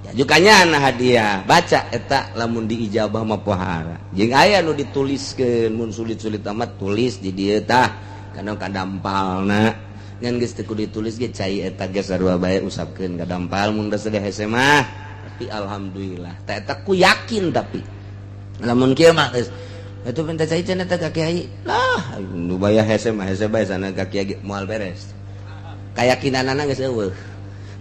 Ya jukanya nah hadiah baca eta, lamun diijabah mah pohara. Jeung aya nu dituliskeun, mun sulit-sulit amat tulis di dieu tah kana kadampalna. Ngan geus teu kudu ditulis ge, cai eta ge sarua bae, usapkeun ka dampal mun geus hese mah. Tapi alhamdulillah tah eta ku yakin. Tapi lamun kieu mah geus itu minta cai cenah teh ka kiai lah, nu bayar hese mah hese bae sana ka kiai, moal beres. Keyakinanana geus eueuh,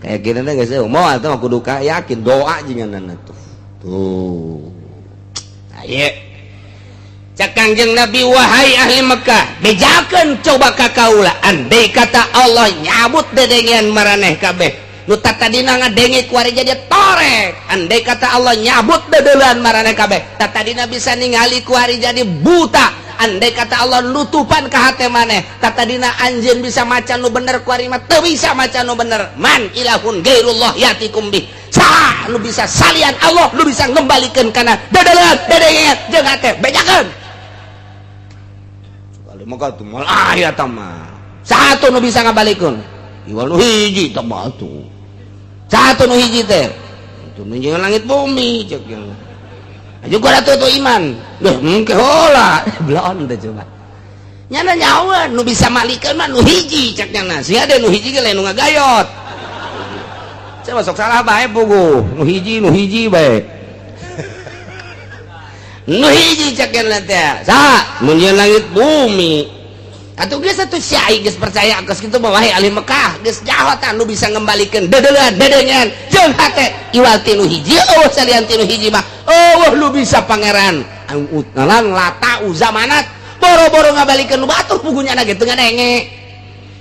keyakinanna geus eueuh, moal teh kudu yakin doa jinganana tuh. Tuh aye cak Kangjeng Nabi, wahai ahli Mekah, bejakeun coba ka kaula, andai kata Allah nyabut dedengean maraneh kabeh nu tatadina ngadenge kuari jadi torek, andai kata Allah nyabut dedeulean maraneh kabeh tatadina bisa ningali kuari jadi buta, andai kata Allah nutupan ka hate maneh tatadina anjeun bisa maca nu bener kuari mah teu bisa maca nu bener, man ilahun gairullah yatikum bih, saha nu bisa salian Allah nu bisa ngembalikeun kana dedeulean, dedengean jeung hate? Bejakeun. Sekali maka tuh moal aya mah satu nu bisa ngabalikeun, iwal nu hiji tah batu satu nu hiji teh itu nu langit bumi. Cek yang juga tuh tuh iman. Duh, mungkin hola belon teh coba nyana nyawa nu bisa malikeun mah nu hiji. Cek nyana sia ada nu hiji ge lain nu ngagayot. Saya masuk salah bae pugu nu hiji, nu hiji bae, nu hiji. Cek nyana teh saha mun langit bumi atau geus atuh sia geus percaya geus kitu mah. Wahai ahli Mekah, geus jahotan nu bisa ngembalikeun dedeulean, dedengean jeung hate iwal ti nu hiji, eueuh salian ti nu hiji mah eueuh lu bisa pangeran ngalan Lata, Uza, Manat. Boro-boro ngabalikeun nu batur, pugunya ge teu ngadenge.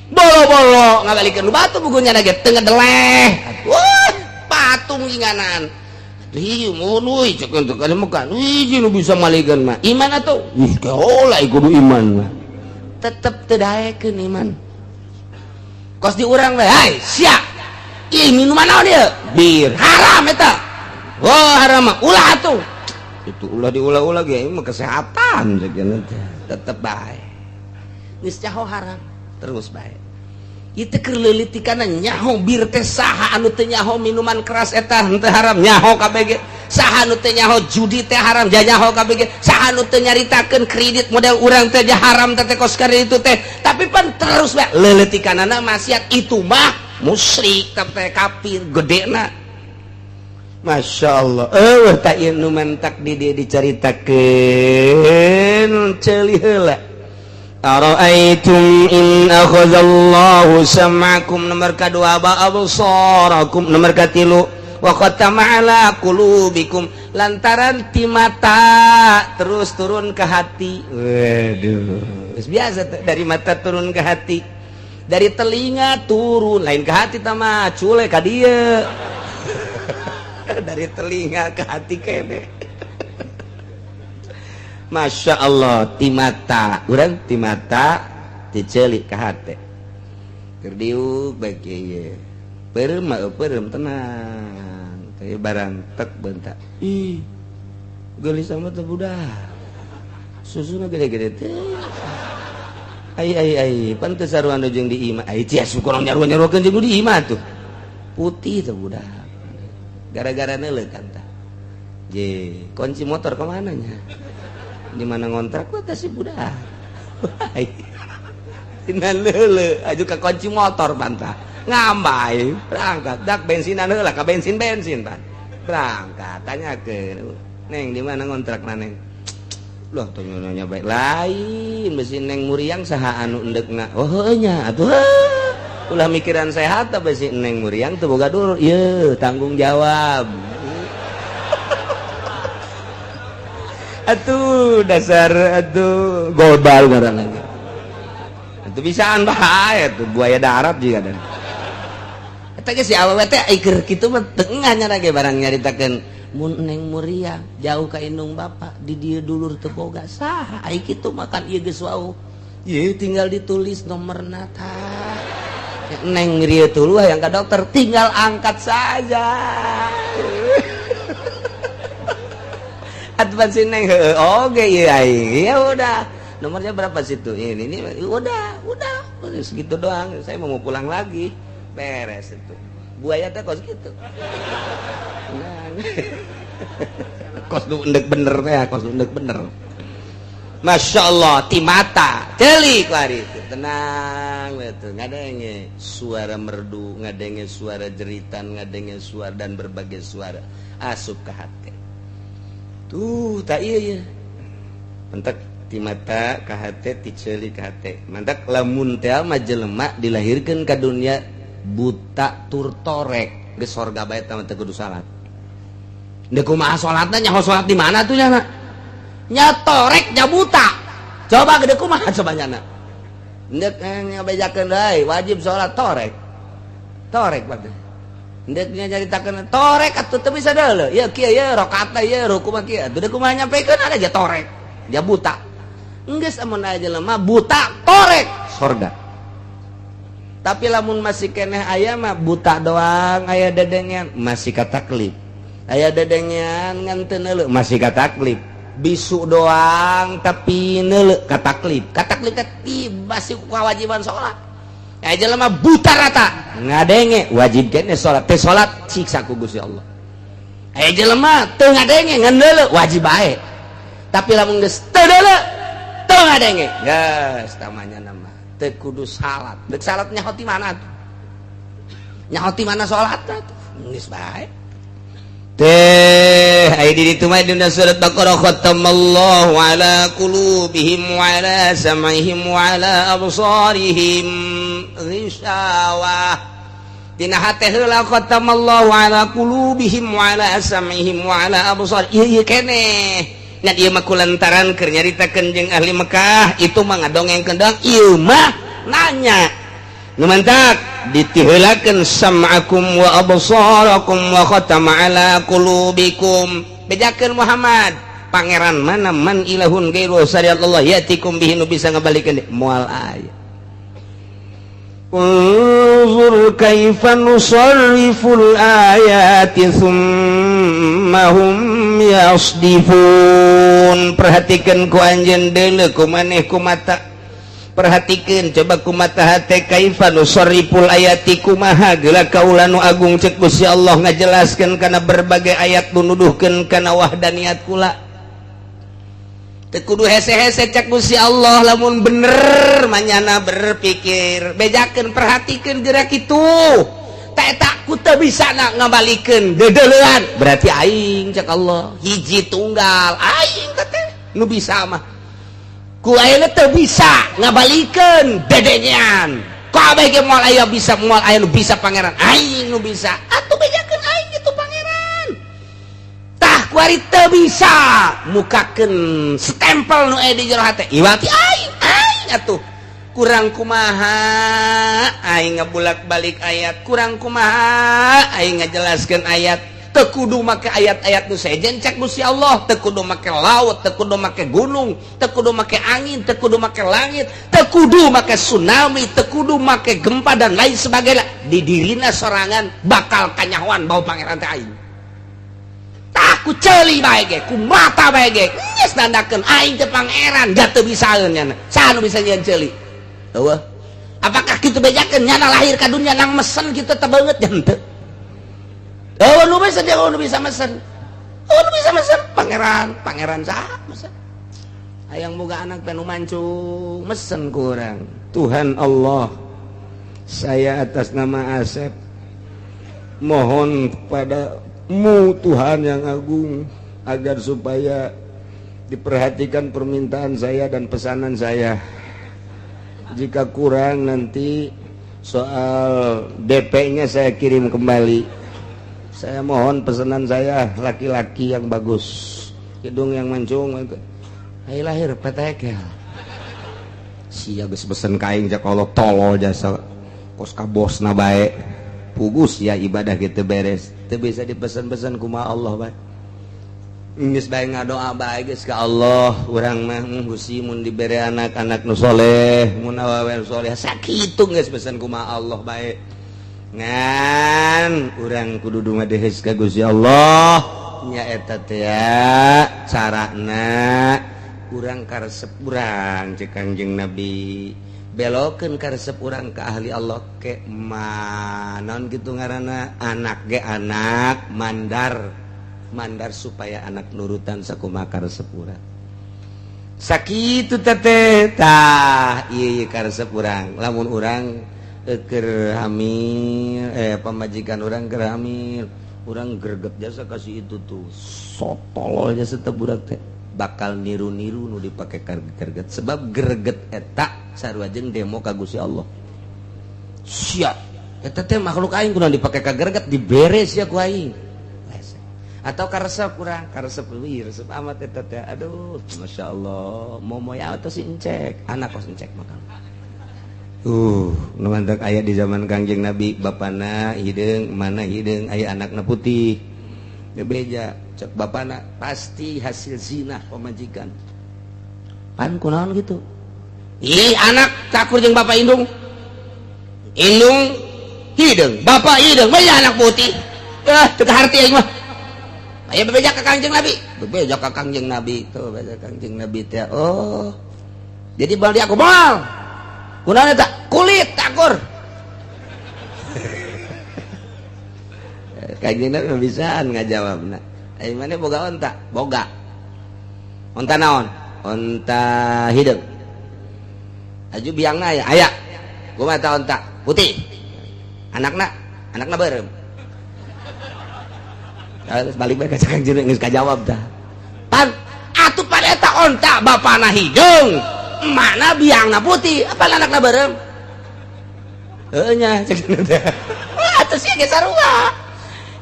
Boro-boro ngabalikeun nu batur, pugunya ge teu ngedeleh. Wah, patung jinganan. Ih, mun euy cek untuk ahli Mekah, hiji nu bisa malikeun mah iman atuh. Ih, keola kudu iman mah tetep teu daekeun iman. Kos di urang we, hai sia, ih, minuman naon ieu? Bir haram eta. Oh, haram mah ulah atuh. Itu ulah diulah-ulah ge mah kesehatan cek teh. Tetep bae geus nyaho haram terus bae. Itu keur leuleutikana nyaho bir teh. Saha anu teu nyaho minuman keras eta henteu haram? Nyaho kabeh ge. Saha nu teu nyaho judi teh haram? Nyaho kabeh. Saha nu teu nyaritakeun kredit model urang teh haram teh, kos itu teh? Tapi pan terus bae leuletikanana maksiat, itu mah musyrik teh, kafir gedena. Masya Allah, eh, tak ieu nu mantak di dieu dicaritakeun ceuli heula. Ara'aitum in akhadallahu sam'akum, nomor kadua, wa absarakum, nomor katilu, wa khatama ala qulubikum. Lantaran ti mata terus turun ke hati. Waduh, biasa dari mata turun ke hati, dari telinga turun lain ke hati, tama cule ka dieu, dari telinga ke hati kene. Masya Allah, ti mata urang, ti mata dicelik ke hati, keur diuk baik ye peureum mah peureum tenang kayak barang tek bentak. Ih, geulis sama teh budak susuna gede-gede teh. Ai ai ai, pan teu sarua jeung di imah. Ai cia kurang nyaruan-nyaruakeun jeung di imah tuh putih teh budak, gara-gara neuleuh kan tah. Je kunci motor kemana nya, di mana ngontrak teh si budak? Tina leule aju ka kunci motor, bantah ngambai berangkat dak bensinan heula ka bensin bensin pan berangkat. Tanya ke neng, di mana ngontrak na, neng? Loh, tuh nyonya baik lain besi neng muriang saha anu endekna. Oh, heuh nya atuh, ulah mikiran sehat besi neng muriang tuh boga dulu ieu tanggung jawab. Atuh dasar atuh global ngaranna itu bisaan bahaya tuh, buaya darat juga. Dan eta ge si awewe teh keur kitu mah tengah nya ge barang nyaritakeun mun neng muriang jauh ka indung bapak, di dieu dulur teu boga saha. Ai kitu makan ieu geus wau ieu tinggal ditulis nomorna tah. Neng rieu tuluh yang ke dokter tinggal angkat saja. Atuh si neng, oke iya ya udah, nomornya berapa situ, ini udah segitu doang, saya mau pulang lagi, beres itu. Buaya teh kos gitu. Nah, kos nu endek bener teh, kos nu endek bener. Masya Allah, ti mata celik kuari itu tenang betul, ngadenge suara merdu, ngadenge suara jeritan, ngadenge suara dan berbagai suara asup ke hati tuh. Tak iya ya mentak ti mata ka hate, ti ceuli ka hate. Mantak lamun teh mah jelema dilahirkeun ka dunia buta tur torek geus sorga bae teh, teu kudu salat. Deuk kumaha salatna? Nyaho salat di mana tuh nya? Nya torek, nya buta, coba gede kumaha coba nyana? Ndek ngabejakeun deui wajib salat, torek torek berarti. Ndek nyaritakeun torek atuh teu bisa deuleu ya kieu ya rakaatna ya ruku mah kieu atuh, deuk kumaha nyampekeun ada aja torek dia buta. Enggeus, amun aya jelema buta torek sorga. Tapi lamun masih keneh aya mah buta doang, aya dedengean masih kataklif, aya dedengean ngan teu neuleuh masih kataklif, bisu doang tapi neuleuh kataklif. Kataklif teh tiba si kewajiban salat. Aya jelema buta rata ngadenge wajib kene salat teh, salat siksa ku Gusti Allah. Aya jelema teu ngadenge ngan neuleuh wajib bae. Tapi lamun geus teu neuleuh teu ngadenge geus tamanya nama teu kudu salat. Deuk salat nyaho ti mana tuh? Nyaho ti mana salat tuh? Geus bae teh. Ai di ditu mah dina surat Baqarah, khatamallahu ala qulubihim wa ala sam'ihim wa ala absarihim ghishawah. Dina hate heula, khatamallahu ala qulubihim wa ala sam'ihim wa ala absar. Ieu ieu keneh ngan ieu mah kulantaran keur nyaritakeun jeung ahli Mekah, itu mah ngadongengkeun doang, ieu mah nanya. Nu mantak ditiheulakeun sam'akum wa absarakum wa khatama ala qulubikum. Bejakeun Muhammad, pangeran mana, man ilahun ghairu syariat Allah yatikum bihi, nu bisa ngabalikeun moal aya. Unzur kaifa nusarriful ayati thumma hum yasdifun. Perhatikan ku anjeun deuleu ku maneh ku mata. Perhatikan coba kumata hate kaifa nusarriful ayati kumaha geula kaula nu agung cek Gusti Allah ngajelaskeun kana berbagai ayat nu nuduhkeun kana wahdaniyat kula. Teu kudu hese-hese cek Gusti Allah lamun bener manyana berpikir. Bejakeun perhatikeun gerak itu. Tak ku teu bisa na ngabalikeun deudeulean. Berarti aing cek Allah hiji tunggal aing teh nu bisa mah. Ku ayeuna teu bisa ngabalikeun dedengean. Kabeh ge moal aya bisa moal aya nu bisa pangeran aing nu bisa. Atuh bejakeun aing itu pangeran. Tah kuari teu bisa mukakeun stempel nu aya di jero hate. Iwati aing aing atuh. Kurang kumaha aing ngabulak-balik ayat, kurang kumaha aing ngajelaskeun ayat. Teu kudu make ayat-ayat nu sejen cek Gusti Allah, teu kudu make laut, teu kudu make gunung, teu kudu make angin, teu kudu make langit, teu kudu make tsunami, teu kudu make gempa dan lain sebagainya. Di dirina sorangan bakal kanyahoan bau pangeran teh aing. Tah ku ceuli bae ge, ku mata bae ge, geus nandakeun aing teh pangeran, da teu bisaeun nyana. Saha nu bisa nyieun ceuli? Eueuh. Apakah kitu bejakeun nyana lahir ka dunya nang mesen kitu teh beungeut nya henteu? Oh, nu bisa dia, nu bisa mesen. Oh, nu bisa mesen pangeran, pangeran saha mesen. Hayang boga anak teh nu mancung, mesen ku urang. Tuhan Allah, saya atas nama Asep mohon kepadamu Tuhan yang agung agar supaya diperhatikan permintaan saya dan pesanan saya. Jika kurang nanti soal DP-nya saya kirim kembali. Saya mohon pesanan saya laki-laki yang bagus, hidung yang mancung, ayo lahir petekel. Sia geus pesen ka aing cek Allah tolol jasa kos ka bosna bae. Pugus ya ibadah gitu beres. Teu bisa dipesan-pesan kumaha Allah bae. Geus bae ngadoa bae geus ka Allah, urang mah Gusti mun dibere anak-anak nu soleh, mun awewe nu soleh, sakitu geus pesan kumaha Allah bae. Ngan urang kudu dumadeheus ka Gusti Allah nya eta teh carana urang karesep urang cek Kangjeng Nabi belokeun karesep urang ka ahli Allah ke manon kitu ngaranna anak ge anak mandar mandar supaya anak nurutan sakumaha karesep urang sakitu teh tah ieu karesep urang lamun urang keur hamil pamajikan urang keur hamil urang greget jasa kasih itu tuh sotolol jasa teh budak teh bakal niru-niru nu dipake greget sebab greget eta sarua jeung demo ka Gusti Allah sia eta teh makhluk aing kunaon dipake ka greget dibere sia ku aing atau karesep kurang karesep wih resep amat eta teh aduh masyaallah momoy atau si encek anak kos encek bakal nu mantak aya di zaman Kangjeng Nabi bapana hideung mana hideung aya anakna putih bebeja cek bapana pasti hasil zina pamajikan pan kunaon gitu ih anak takur jeung bapak indung indung hideung bapak hideung bae anak putih ah teu kaharti aing mah aya bebeja ka Kangjeng Nabi bebeja ka Kangjeng Nabi tuh bebeja Kangjeng Nabi teh oh jadi bal dia aku moal kunaon eta kulit takur Kangjeng Nabi bisaan ngajawabna ai maneh boga onta boga onta naon onta hideung aju biangna aya aya kumaha ta onta putih anakna anakna beureum terus balik bae ka Kangjeng geus kajawab tah pan atuh pan eta onta bapana hideung mana biangna putih apa anakna beureum heuh nya cek teh atuh sia ge sarua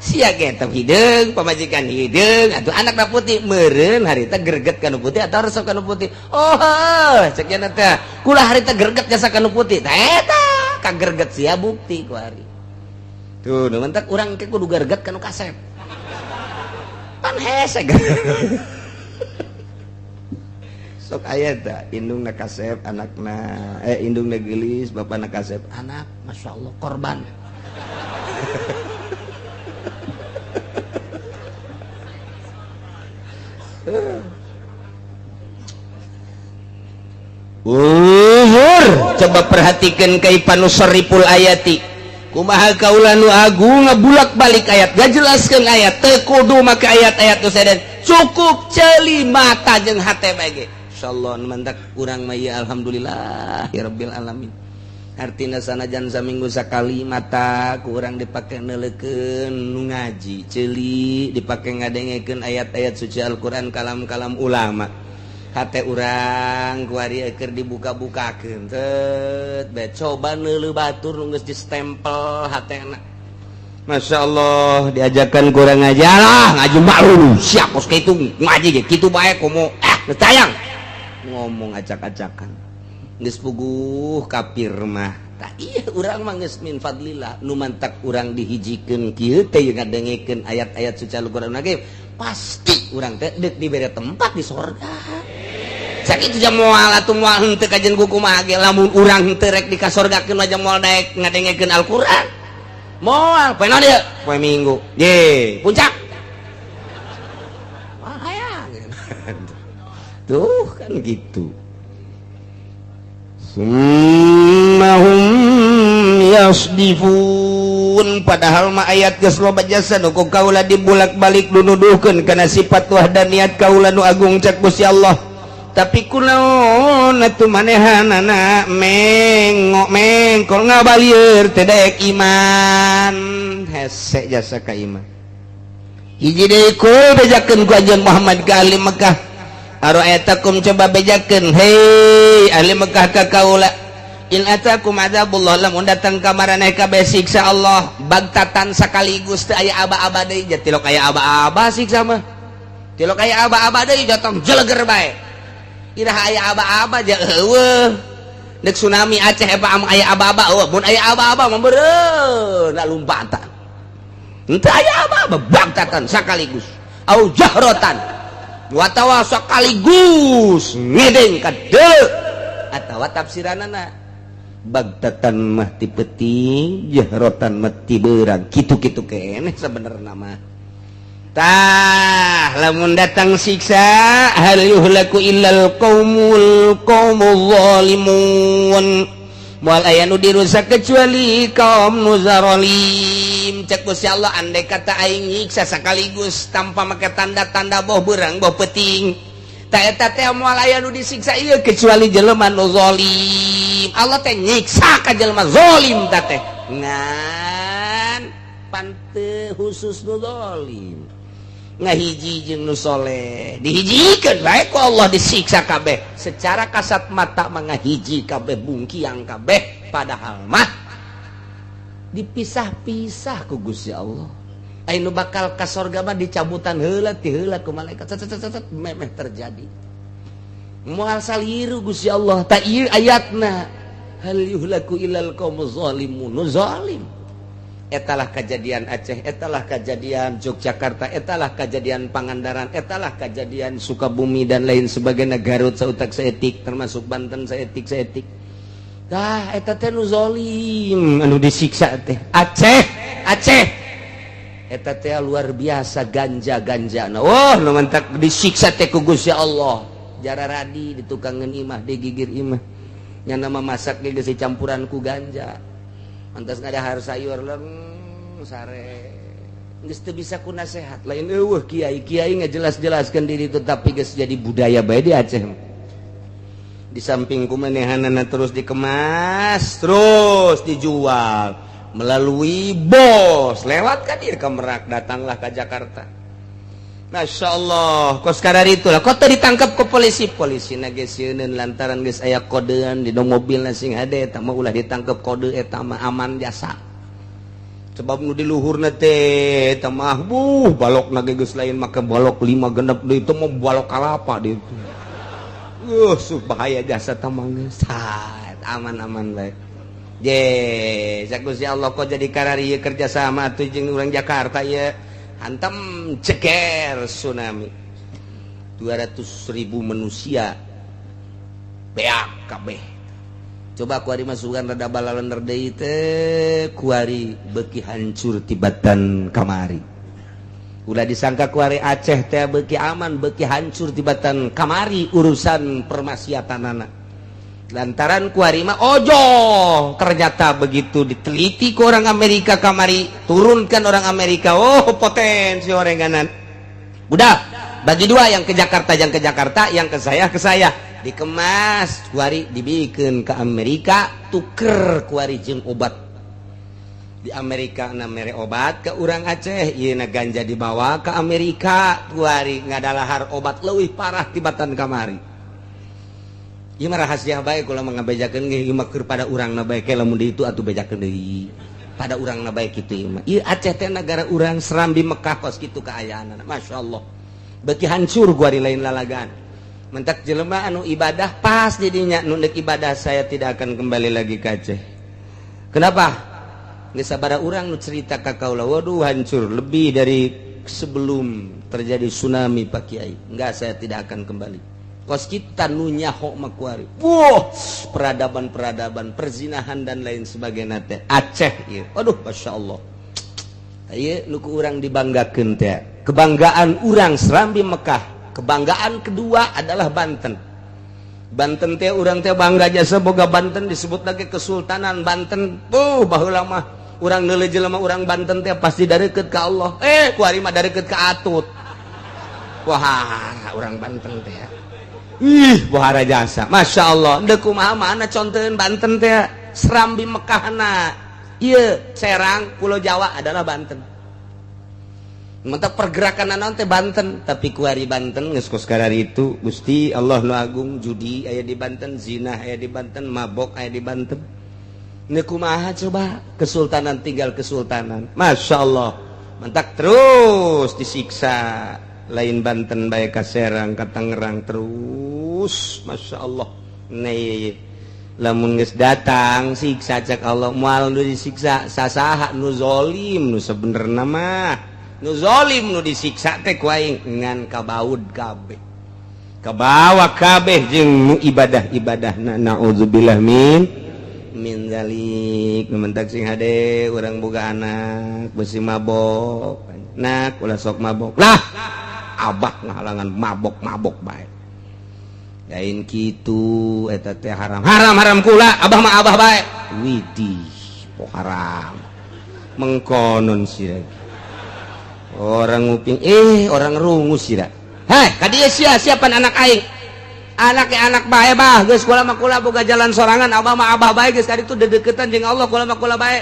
sia ge teh hideung pamajikan hideung atuh anakna putih meureun harita greget kana putih atau resep kana putih oh heuh cek nya teh kula harita greget jasa kana putih tah eta ka greget sia bukti ku ari tuh nu mantak urang ke kudu greget kana kasep pan hese sok aya tah indungna kasep anakna indungna geulis bapana kasep anak masya Allah korban Uhur. Coba perhatikan kaifa nusharriful ayati, kumaha kaula nu agung ngebulak balik ayat, ngajelaskeun ayat. Teu kudu make ayat-ayat nu sedan, cukup ceuli mata jeung hate bae ge. Insyaallah mantak urang mah ya, alhamdulillah ya rabbil alamin. Artina sanajan saminggu sakali mata kurang dipake neuleukeun nu ngaji, ceuli dipake ngadengekeun ayat-ayat suci Al-Qur'an, kalam-kalam ulama, hate urang kuari keur dibuka-bukakeun tet bae. Coba neuleuh batur nu geus distempel hatena. Masya Allah, diajakan kurang aja lah ngaji, malu siap kos kitu ngaji ge kitu bae, komo ah geus tayang ngomong acak-acakan, geus puguh kafir mah. Tak iya, urang mah geus min fadlillah nu mantak urang dihijikeun kieu teh, ngadengekeun ayat-ayat suci Al-Qur'an ge pasti urang teh deuk dibere tempat di sorga. Sakitu jam moal atuh, moal henteu kajen ku kumaha ge. Lamun urang henteu rek dikasorgakeun aja, moal daek ngadengekeun Al-Qur'an, moal. Poe naon ieu? Poe Minggu ye puncak. Wah, hayang tuh kan gitu. Summahum yasdifun, padahal mah ayat geus loba jasa nu ku kaula dibulak-balik nuduhkeun kana sifat wahdaniyat kaula nu agung, cek Gusti Allah. Tapi kunaon atuh manehanana mengok mengkol, ngabalieur, teu daek iman? Hese jasa ka iman. Hiji deui, kul, bejakeun ku anjeun Muhammad ka ahli Mekah, aroaitakum, coba bejakeun hei ahli Mekah ka kaula, in atakum adzabullah, lamun datang ka maraneh kabeh siksa Allah bagtatan sakaligus, teu aya aba-aba deui. Tilok aya aba-aba siksa mah, tilok aya aba-aba deui, datang jeleger bae. Iraha aya aba-aba ja? Eueuh. Nek tsunami Aceh apa am aya aba-aba? Eueuh. Mun aya aba-aba mah beureun lompatan. Henteu aya aba-aba, bagtatan sakaligus, au jahrotan watawa sekaligus ngedeng ka deuleu. Atawa tafsiranana bagtatan mah ti peuting, jahrotan mah ti beurang, kitu-kitu keneh sebenarna mah. Tah, lamun datang siksa, hal yuhlaku illal qaumul qaumul zalimun, moal aya nu dirusak kecuali kaum nu zalim, cek Gusti Allah. Andai kata aing nyiksa sekaligus tanpa make tanda-tanda, boh beurang boh peuting, ta eta teh moal aya nu disiksa ieu kecuali jelema nu zalim. Allah teh nyiksa ka jelema zalim ta teh ngan pante khusus nu zalim, ngahiji jeung nu soleh dihijikeun bae ku Allah, disiksa kabeh. Secara kasat mata mangahiji kabeh, bungkiang kabeh, padahal mah dipisah-pisah ku Gusti Allah. Aya nu bakal ka sorga mah dicabutan heula ti heula ku malaikat, cet, cet, cet, memeh terjadi moal saliru Gusti Allah. Tak ieu ayatna, hal yuhlaku illal qaumuz zalimun, nu zalim. Etalah kejadian Aceh, etalah kejadian Yogyakarta, etalah kejadian Pangandaran, etalah kejadian Sukabumi dan lain sebagainya, Garut sautak saeutik, termasuk Banten saeutik saeutik. Tah, eta teh nu zalim anu disiksa teh. Aceh, Aceh eta teh luar biasa ganja-ganja. Nah, oh, nu mantak disiksa teh ku Gusti Allah. Jararadi di tukangan imah, digigir imah. Nya nama masak ge geus campuran ku ganja. Antas ngadahar sayur leng sare. Geus teu bisa ku nasehat. Lain eueuh kiai, kiai ngajelas-jelaskeun diri itu, tapi geus jadi budaya bae di Aceh. Di samping kumanehanana terus dikemas, terus dijual melalui bos lewat kan dia ke Merak, datanglah ke Jakarta. Masya Allah, kos kadar itulah kok ditangkap ke polisi, polisi nage lantaran geus aya kodean di mobil sing hade eta mah ulah ditangkap, kode eta mah aman jasa. Sebab nu di luhurna teh eta mah buh balok nage geus lain make balok lima genep deui, itu mah balok kalapa di itu. Bahaya jasa tamang, aman-aman bae. Je, Gusti Allah kok jadi karari kerja sama tuh jeung urang Jakarta ya, hantam ceker tsunami 200.000 manusia beak kabeh. Coba kuari masukan rada balalender deui teh, kuari beuki hancur tibatan kamari. Ulah disangka kuari Aceh teh beuki aman, beuki hancur tibatan kamari urusan permaksiatanana. Lantaran kuari mah ojol, ternyata begitu diteliti ke orang Amerika kamari, turunkan orang Amerika, oh, potensi orenganan. Udah bagi dua, yang ke Jakarta, yang ke Jakarta, yang ke saya, ke saya. Dikemas kuari, dibikin ke Amerika, tuker kuari jeung obat. Di Amerika na mere obat ke urang Aceh, ieu na ganja dibawa ke Amerika, kuari ngadalahar obat leuwih parah tibatan kamari. Ieu mah rahasia bae, kula mah ngabejakeun ge ieu mah keur pada urang na bae. Ke lamun di itu atuh bejakeun deui pada urang na bae kitu. Ieu mah ieu Aceh teh negara urang, Serambi Mekah, kos kitu kaayaanana. Masya Allah, beuki hancur kuari, lain lalagan. Mentak jelema anu ibadah pas jadinya nu ibadah, saya tidak akan kembali lagi ke Aceh. Kenapa? Geus sabaraha urang nu cerita ka kaula, "Waduh, hancur lebih dari sebelum terjadi tsunami, Pak Kiai." Enggak, saya tidak akan kembali. Kos kita nu nyaho mah kuari, wah, peradaban-peradaban perzinahan dan lain sebagainya teh Aceh ieu. Waduh, Masya Allah, ieu nu ku urang dibanggakeun teh, kebanggaan urang Serambi Mekah. Kebanggaan kedua adalah Banten. Banten teh urang teh bangga jasa boga Banten, disebut lagi Kesultanan Banten. Baheula mah urang neuleuh jelema urang Banten teh pasti dareukeut ka Allah. Eh, kuari mah dareukeut ka Atut. Wah, urang Banten teh, ih, pohara jasa, Masya Allah. Dek kumaha mana contohin Banten teh Serambi Mekahna. Iya, Serang, Pulau Jawa adalah Banten. Mantap, pergerakan naon teh Banten, tapi kuari Banten geus kos itu. Gusti Allah nu agung, judi aya di Banten, zina aya di Banten, mabok aya di Banten. Ini kumaha coba kesultanan tinggal kesultanan? Masya Allah, mantak terus disiksa, lain Banten bae, ka Serang, ka Tangerang terus. Masya Allah nih, lamun geus datang siksa cek Allah, moal nu disiksa sasaha? Nu zolim, nu sebenerna mah nu zolim nu disiksa teh ku aing, ngan kabaud kabeh, kabawa kabeh jeung nu ibadah-ibadah. Naudzubillah min dzalik. Mentak sing hade, urang boga anak besi mabok, "Nak, ulah sok mabok lah." "Abah ngahalangan mabok-mabok bae." "Lain kitu, eta teh haram." "Haram haram kula, abah mah abah bae." Widih, po haram mengkonon sih orang nguping, eh, orang rungu sih. Hei, kadieu sia, siapan anak aing? Anak ya anak bae, bah. Geus, kula mah kula boga jalan sorangan, abah mah abah bae, geus kaditu dedeketan jeung Allah, kula mah kula bae.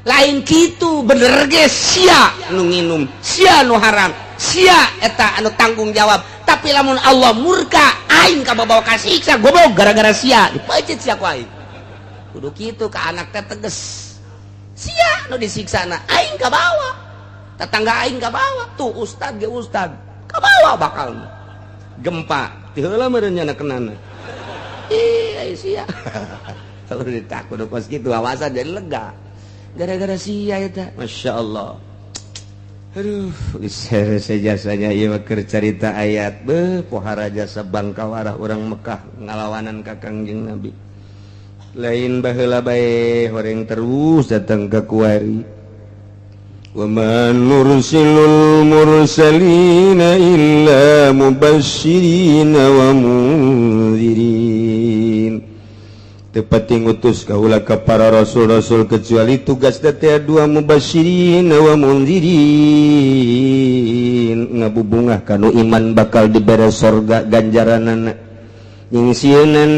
Lain kitu, bener ge sia nu nginum, sia nu haram, sia eta anu tanggung jawab. Tapi lamun Allah murka, aing kabawa kasiksa, goblok, gara-gara sia dipeuncit sia ku aing. Kudu kitu ka anak teh, teges. Sia nu disiksa na, aing kabawa, tetangga aing kabawa, tuh ustad ge ustad kabawa. Bakal gempa ti heula meureun nya kenana. Ih, sia kalau ditakut kos kitu, awasan jadi lega gara-gara sia eta. Masya Allah. Aduh, jasanya ieu keur carita ayat be pohara jasa bangkawarah urang Mekah ngalawanan ka Kangjeng Nabi. Lain baheula bae, horeng terus datang ke kuari. Wa ma nursilul mursalina illa mubasyirina wa munzirin. Teu pati ngutus kaula ka para rasul-rasul kecuali tugas teh dua, mubasyirin wa munzirin, ngabubungah kanu iman bakal dibere sorga ganjaranana, nyingsieunan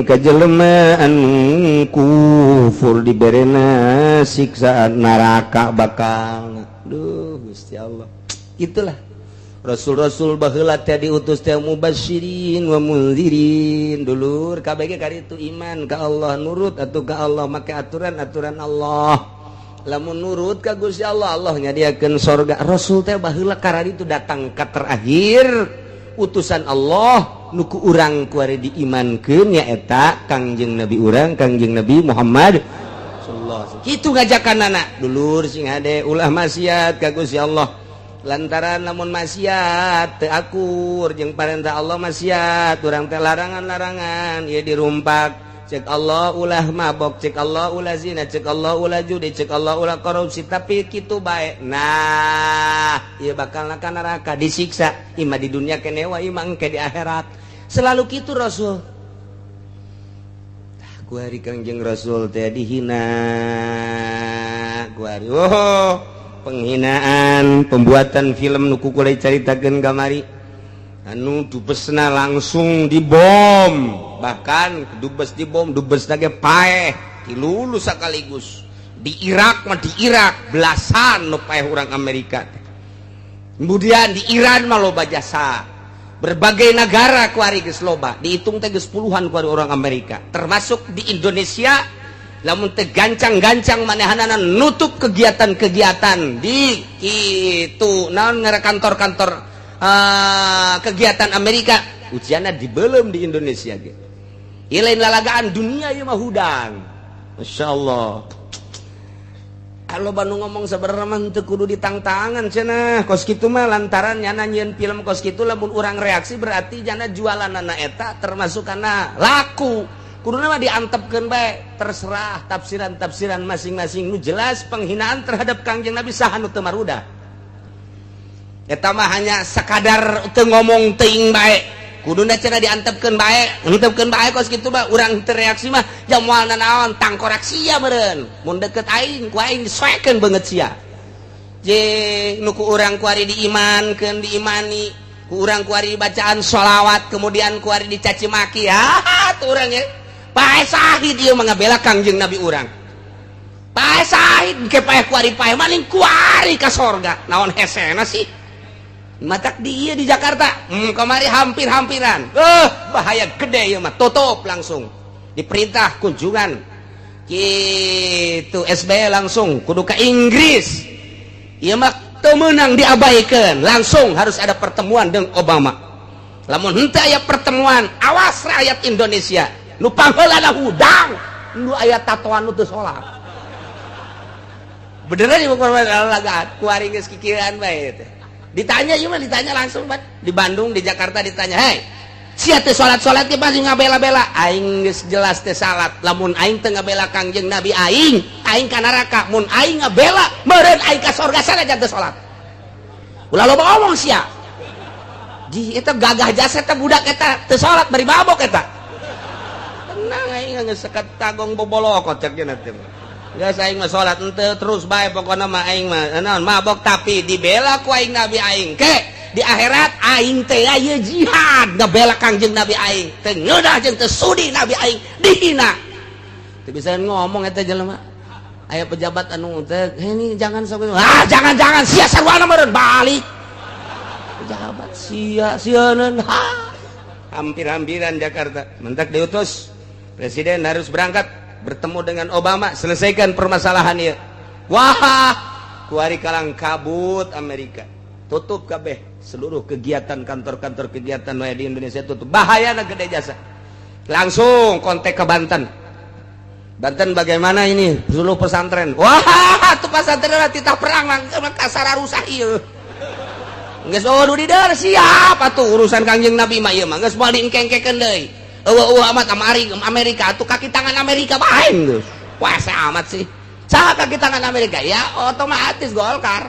ka jelema anu kufur diberena siksaan neraka bakal. Duh, Gusti Allah, itulah Rasul-rasul baheula teh diutus teh mubasyirin wa munzirin. Dulur KBG kali itu iman ka Allah, nurut atau ka Allah, make aturan-aturan Allah. Lamun nurut ka Gusti Allah, Allah nyadiakeun sorga. Rasul teh baheula karena itu datang ka terakhir utusan Allah nu ku urang kuari diimankeun, nyaeta Kangjeng Nabi urang, Kangjeng Nabi Muhammad sallallahu alaihi wasallam. Kitu ngajakanana, dulur sing hade, ulah maksiat ka Gusti Allah, lantaran lamun maksiat teu akur jeung parentah Allah, maksiat urang teh larangan-larangan ieu dirumpak. Cek Allah ulah mabok, cek Allah ulah zina, cek Allah ulah judi, cek Allah ulah korupsi, tapi kitu bae. Nah, ieu bakal ka neraka, disiksa ima di dunia kenewa, ima engke di akhirat. Selalu kitu Rasul. Kuari Kangjeng Rasul teh dihina kuari. Oh, penghinaan, pembuatan film nu ku kula caritakeun kamari, anu dubesna langsung dibom, bahkan dubes dibom, dubes ge paeh, dilulus sekaligus. Di Irak mah, di Irak belasan nu paeh orang Amerika teh. Kemudian di Iran mah loba jasa, berbagai negara kuari geus loba, dihitung teh geus puluhan kuari orang Amerika, termasuk di Indonesia. Lamun teh gancang-gancang manehanana nutup kegiatan-kegiatan di itu naon ngara kantor-kantor kegiatan Amerika, ujianna dibelum di Indonesia ge. Ieu lain lalagaan, dunia ieu mah hudang. Masya Allah, kalau Bandung ngomong sebenarnya mah teu kudu ditangtangan cenah kos kitu mah, lantaran nyana nyieun film kos kitu, lamun urang reaksi berarti jana jualanana eta termasuk karena laku. Kuduna mah diantepkeun bae, terserah tafsiran-tafsiran masing-masing. Nu jelas penghinaan terhadap Kangjeng Nabi, saha nu teu marudah? Eta mah hanya sekadar teu ngomong teuing bae. Kuduna cenah diantepkeun bae, antepkeun bae kos kitu mah. Urang teu reaksi mah jam moal nanaon, tangkorak sia meureun. Mun deket aing, ku aing disoekeun beungeut sia. Je nu ku urang kuari diimankeun, diimani ku urang kuari, bacaan sholawat, kemudian kuari dicaci maki, ah tuh urang ya paeh sahid. Ieu mah ngabela Kangjeng Nabi urang, paeh sahid ke paeh kuari, paeh maning kuari ka sorga. Naon hesena sih matak di ieu di Jakarta, kamari hampir-hampiran, bahaya gede ieu mah. Tutup langsung, diperintah kunjungan gitu SBY langsung kudu ke Inggris. Ieu mah teu meunang diabaikan, langsung harus ada pertemuan dengan Obama. Lamun henteu aya pertemuan, awas rakyat Indonesia. Nu pangheulana hudang nu aya tatoan, nu teu salat beneran ieu lagaan kuari geus kikiran bae teh. Ditanya ieu mah, ditanya langsung bat di Bandung, di Jakarta ditanya, "Hei sia, teh salat-salat ge pasti ngabela-bela." Aing geus jelas teh salat. Lamun aing teu ngabela Kangjeng Nabi aing, aing ka neraka. Mun aing ngabela, meureun aing ka sorga sanajan teu salat. Ulah loba omong sia. Ji eta gagah jasa eta budak eta teu salat bari mabok eta. Tenang, aing geus sekat tagong bobolokot cek cenah teh. Geus, aing mah salat henteu terus bae, pokona mah aing mah naon mabok tapi dibela ku aing Nabi aing. Ke di akhirat aing teh aya jihad ngabela Kangjeng Nabi aing. Teu ngeunah jeung teu sudi Nabi aing dihina. Teu bisa ngomong eta jelema. Aya pejabat anu teh, "Ini jangan sok." Ah, jangan jangan sia sarwana meureun balik. Pejabat sia sieun. Hampir-hampiran Jakarta. Mentak diutus presiden harus berangkat bertemu dengan Obama, selesaikan permasalahan ya. Wah, kuari kalang kabut Amerika, tutup kabeh seluruh kegiatan, kantor-kantor kegiatan di Indonesia tutup. Bahaya na gede jasa. Langsung kontak ke Banten. Banten bagaimana ini seluruh pesantren? Wah, tuh pesantren titah perang kasar rusak ieu. Geus oh di siap atuh, urusan Kangjeng Nabi mah ieu mah geus moal diengkengkekeun deui. Eueuh amat Amerika atuh, kaki tangan Amerika bae geus. Puasa amat sih. Saha kaki tangan Amerika? Ya otomatis Golkar.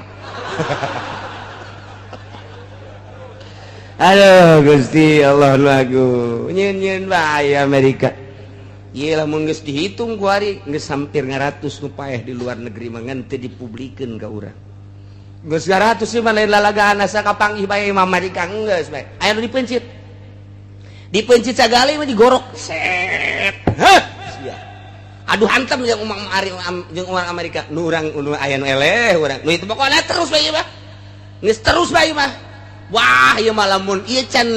Aduh Gusti Allah lagu. Nyeun-nyeun bae Amerika. Ieu lamun geus dihitung ku hari geus hampir 100 nu paeh di luar negeri mah, ngan teu dipublikeun ka urang. Geus 100 sih mah lain lalagaan, asa kapanggih bae Amerika geus bae. Aya nu dipencit. Dipencit sagali mah digorok. Set. Heh. Sia. Aduh, hantem jeung umang jeung urang Amerika. Nu urang nu aya nu eleh urang. Nu itu pokoknya terus bae mah. Geus terus bae mah. Wah, ieu mah lamun ieu can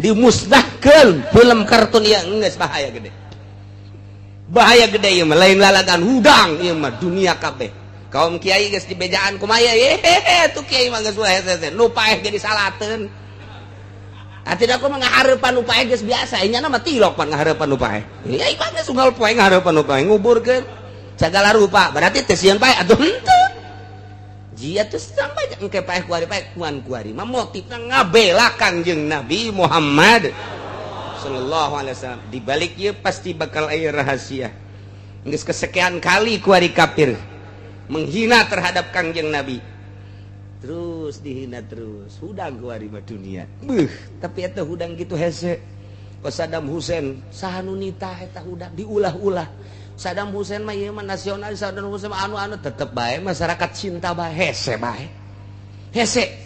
dimusnahkeun film kartun ieu geus bahaya gede. Bahaya gede ieu mah, lain lalagan, hudang ieu mah dunia kabeh. Kaum kiai geus dibejaan kumaha, ye tuh kiai mah geus hese nu paeh jadi salateun. Ah, tidak, aku mah ngahareupan nu paeh geus biasa, nya mah tilok pan ngahareupan nu paeh. Ya ieu geus unggal poe ngahareupan nu paeh, nguburkeun sagala rupa, berarti teh sieun paeh atuh henteu. Jia tuh sampai engke paeh kuari, paeh kuan kuari mah motifna ngabela Kangjeng Nabi Muhammad sallallahu alaihi wasallam. Di balik ieu pasti bakal aya rahasia. Geus kesekian kali kuari kafir menghina terhadap Kangjeng Nabi. Terus dihina terus. Hudang kuari mah dunia. Beuh, tapi eta hudang gitu hese. Ke Saddam Hussein saha nu nitah eta udah diulah-ulah. Saddam Hussein mah ieu mah nasional, Saddam Hussein mah anu-anu tetep bae masyarakat cinta bae hese bae. Hese.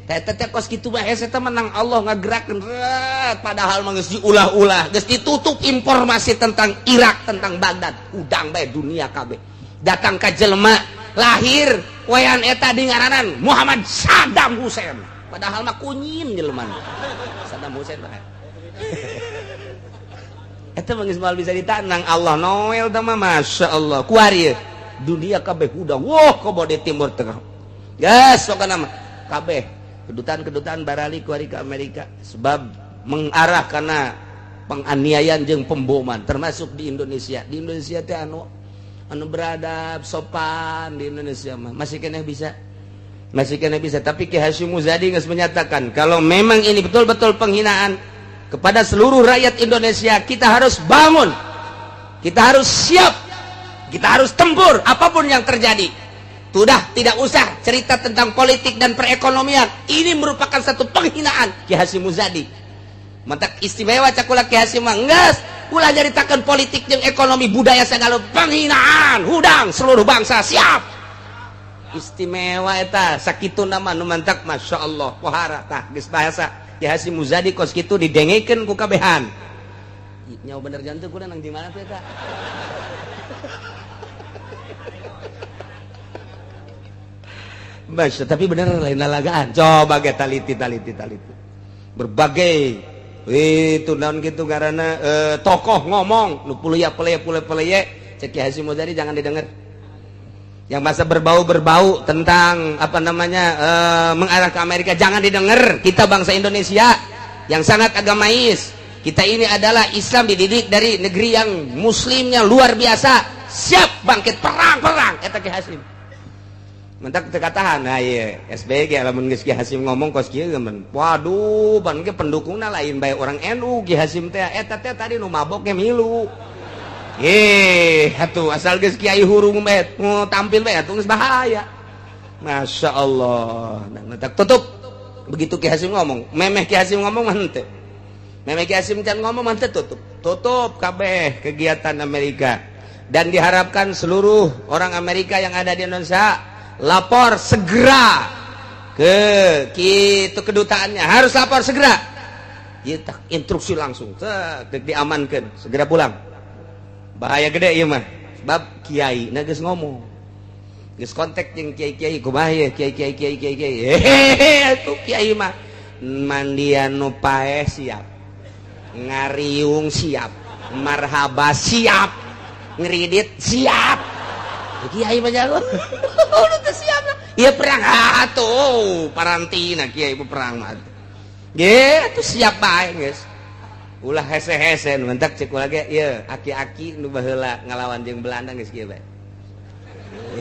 Teh teh kos kitu bae hese teh menang Allah ngagerakeun, padahal mah geus diulah-ulah, geus ditutup informasi tentang Irak, tentang Baghdad, udang bae dunia kabeh. Datang ka jelema lahir wayan eta di ngaranan Muhammad Saddam Hussein. Padahal mah kunyin jelema. Saddam Hussein mah. Eta mah geus moal bisa ditanang Allah Noel teh mah Masya Allah. Kuari dunia kabeh hudang. Wah, komo di Timur Tengah. Gas pokona mah kabeh kedutaan-kedutaan barali kuari ke Amerika sebab mengarah karena penganiayaan jeung pemboman termasuk di Indonesia. Di Indonesia teh anu anu beradab sopan di Indonesia mah masih keneh bisa. Masih keneh bisa, tapi Ki Hasyim Muzadi geus menyatakan kalau memang ini betul-betul penghinaan kepada seluruh rakyat Indonesia, kita harus bangun, kita harus siap, kita harus tempur apapun yang terjadi. Sudah tidak usah cerita tentang politik dan perekonomian, ini merupakan satu penghinaan. Ki Hasyim Muzadi mantak istimewa cek kula. Ki Hasyim mah geus ulah nyaritakeun politik jeung ekonomi budaya segala, penghinaan hudang seluruh bangsa siap. Istimewa eta sakitu nama nu mantak Masya Allah pohara tah geus bahasa Ki Hasyim Muzadi kos kitu didengekeun ku kabehan. Nyawa bener jantung kuda nang di mana tuh eta. Masya, tapi bener lain lalagaan. Coba ge taliti taliti taliti. Berbagai itu naon gitu karena tokoh ngomong nu puluya peleye puluya peleye cek Ki Hasyim Muzadi jangan didengar. Yang masa berbau-berbau tentang apa namanya mengarah ke Amerika jangan didengar. Kita bangsa Indonesia yang sangat agamais. Kita ini adalah Islam dididik dari negeri yang muslimnya luar biasa, siap bangkit perang-perang eta Ki Hasyim. Mentak teu katahan. Nah ieu SBY ge lamun geus Ki Hasyim ngomong kos kieu geus waduh ban ge pendukungna lain bae orang NU. Ki Hasyim teh eta teh tadi nu mabok ge milu. Atuh asal geus kiai hurung bae tampil bae atuh geus bahaya. Masya Allah. Nah, tutup. Begitu Ki Hasyim ngomong, memeh Ki Hasyim ngomong mah henteu. Memeh Ki Hasyim can ngomong mah henteu, tutup. Tutup kabeh kegiatan Amerika. Dan diharapkan seluruh orang Amerika yang ada di Indonesia lapor segera ke kitu kedutaannya, harus lapor segera. Ieu instruksi langsung, cek diamankan, segera pulang. Bahaya gede ieu mah sebab kiai na geus ngomong, geus kontak jeung kiai-kiai kumaha ye kiai kiai kiai kiai kiai hehehe atuh kiai mah mandian nu paeh siap, ngariung siap, marhaba siap, ngeridit siap. Kiai mah jago udah teu siap ieu perang atuh parantina kiai perang mah ge atuh siap bae geus ulah hese-hese. Nu mentak cek kula ge ieu aki-aki nu baheula ngalawan jeung Belanda geus kieu bae.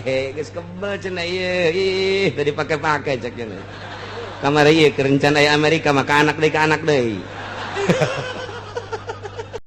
Hehe geus kebel cenah ieu, ih tadi pake-pake cek cenah. Kamari ieu ke rencana aya Amerika maka anak deui ka anak deui.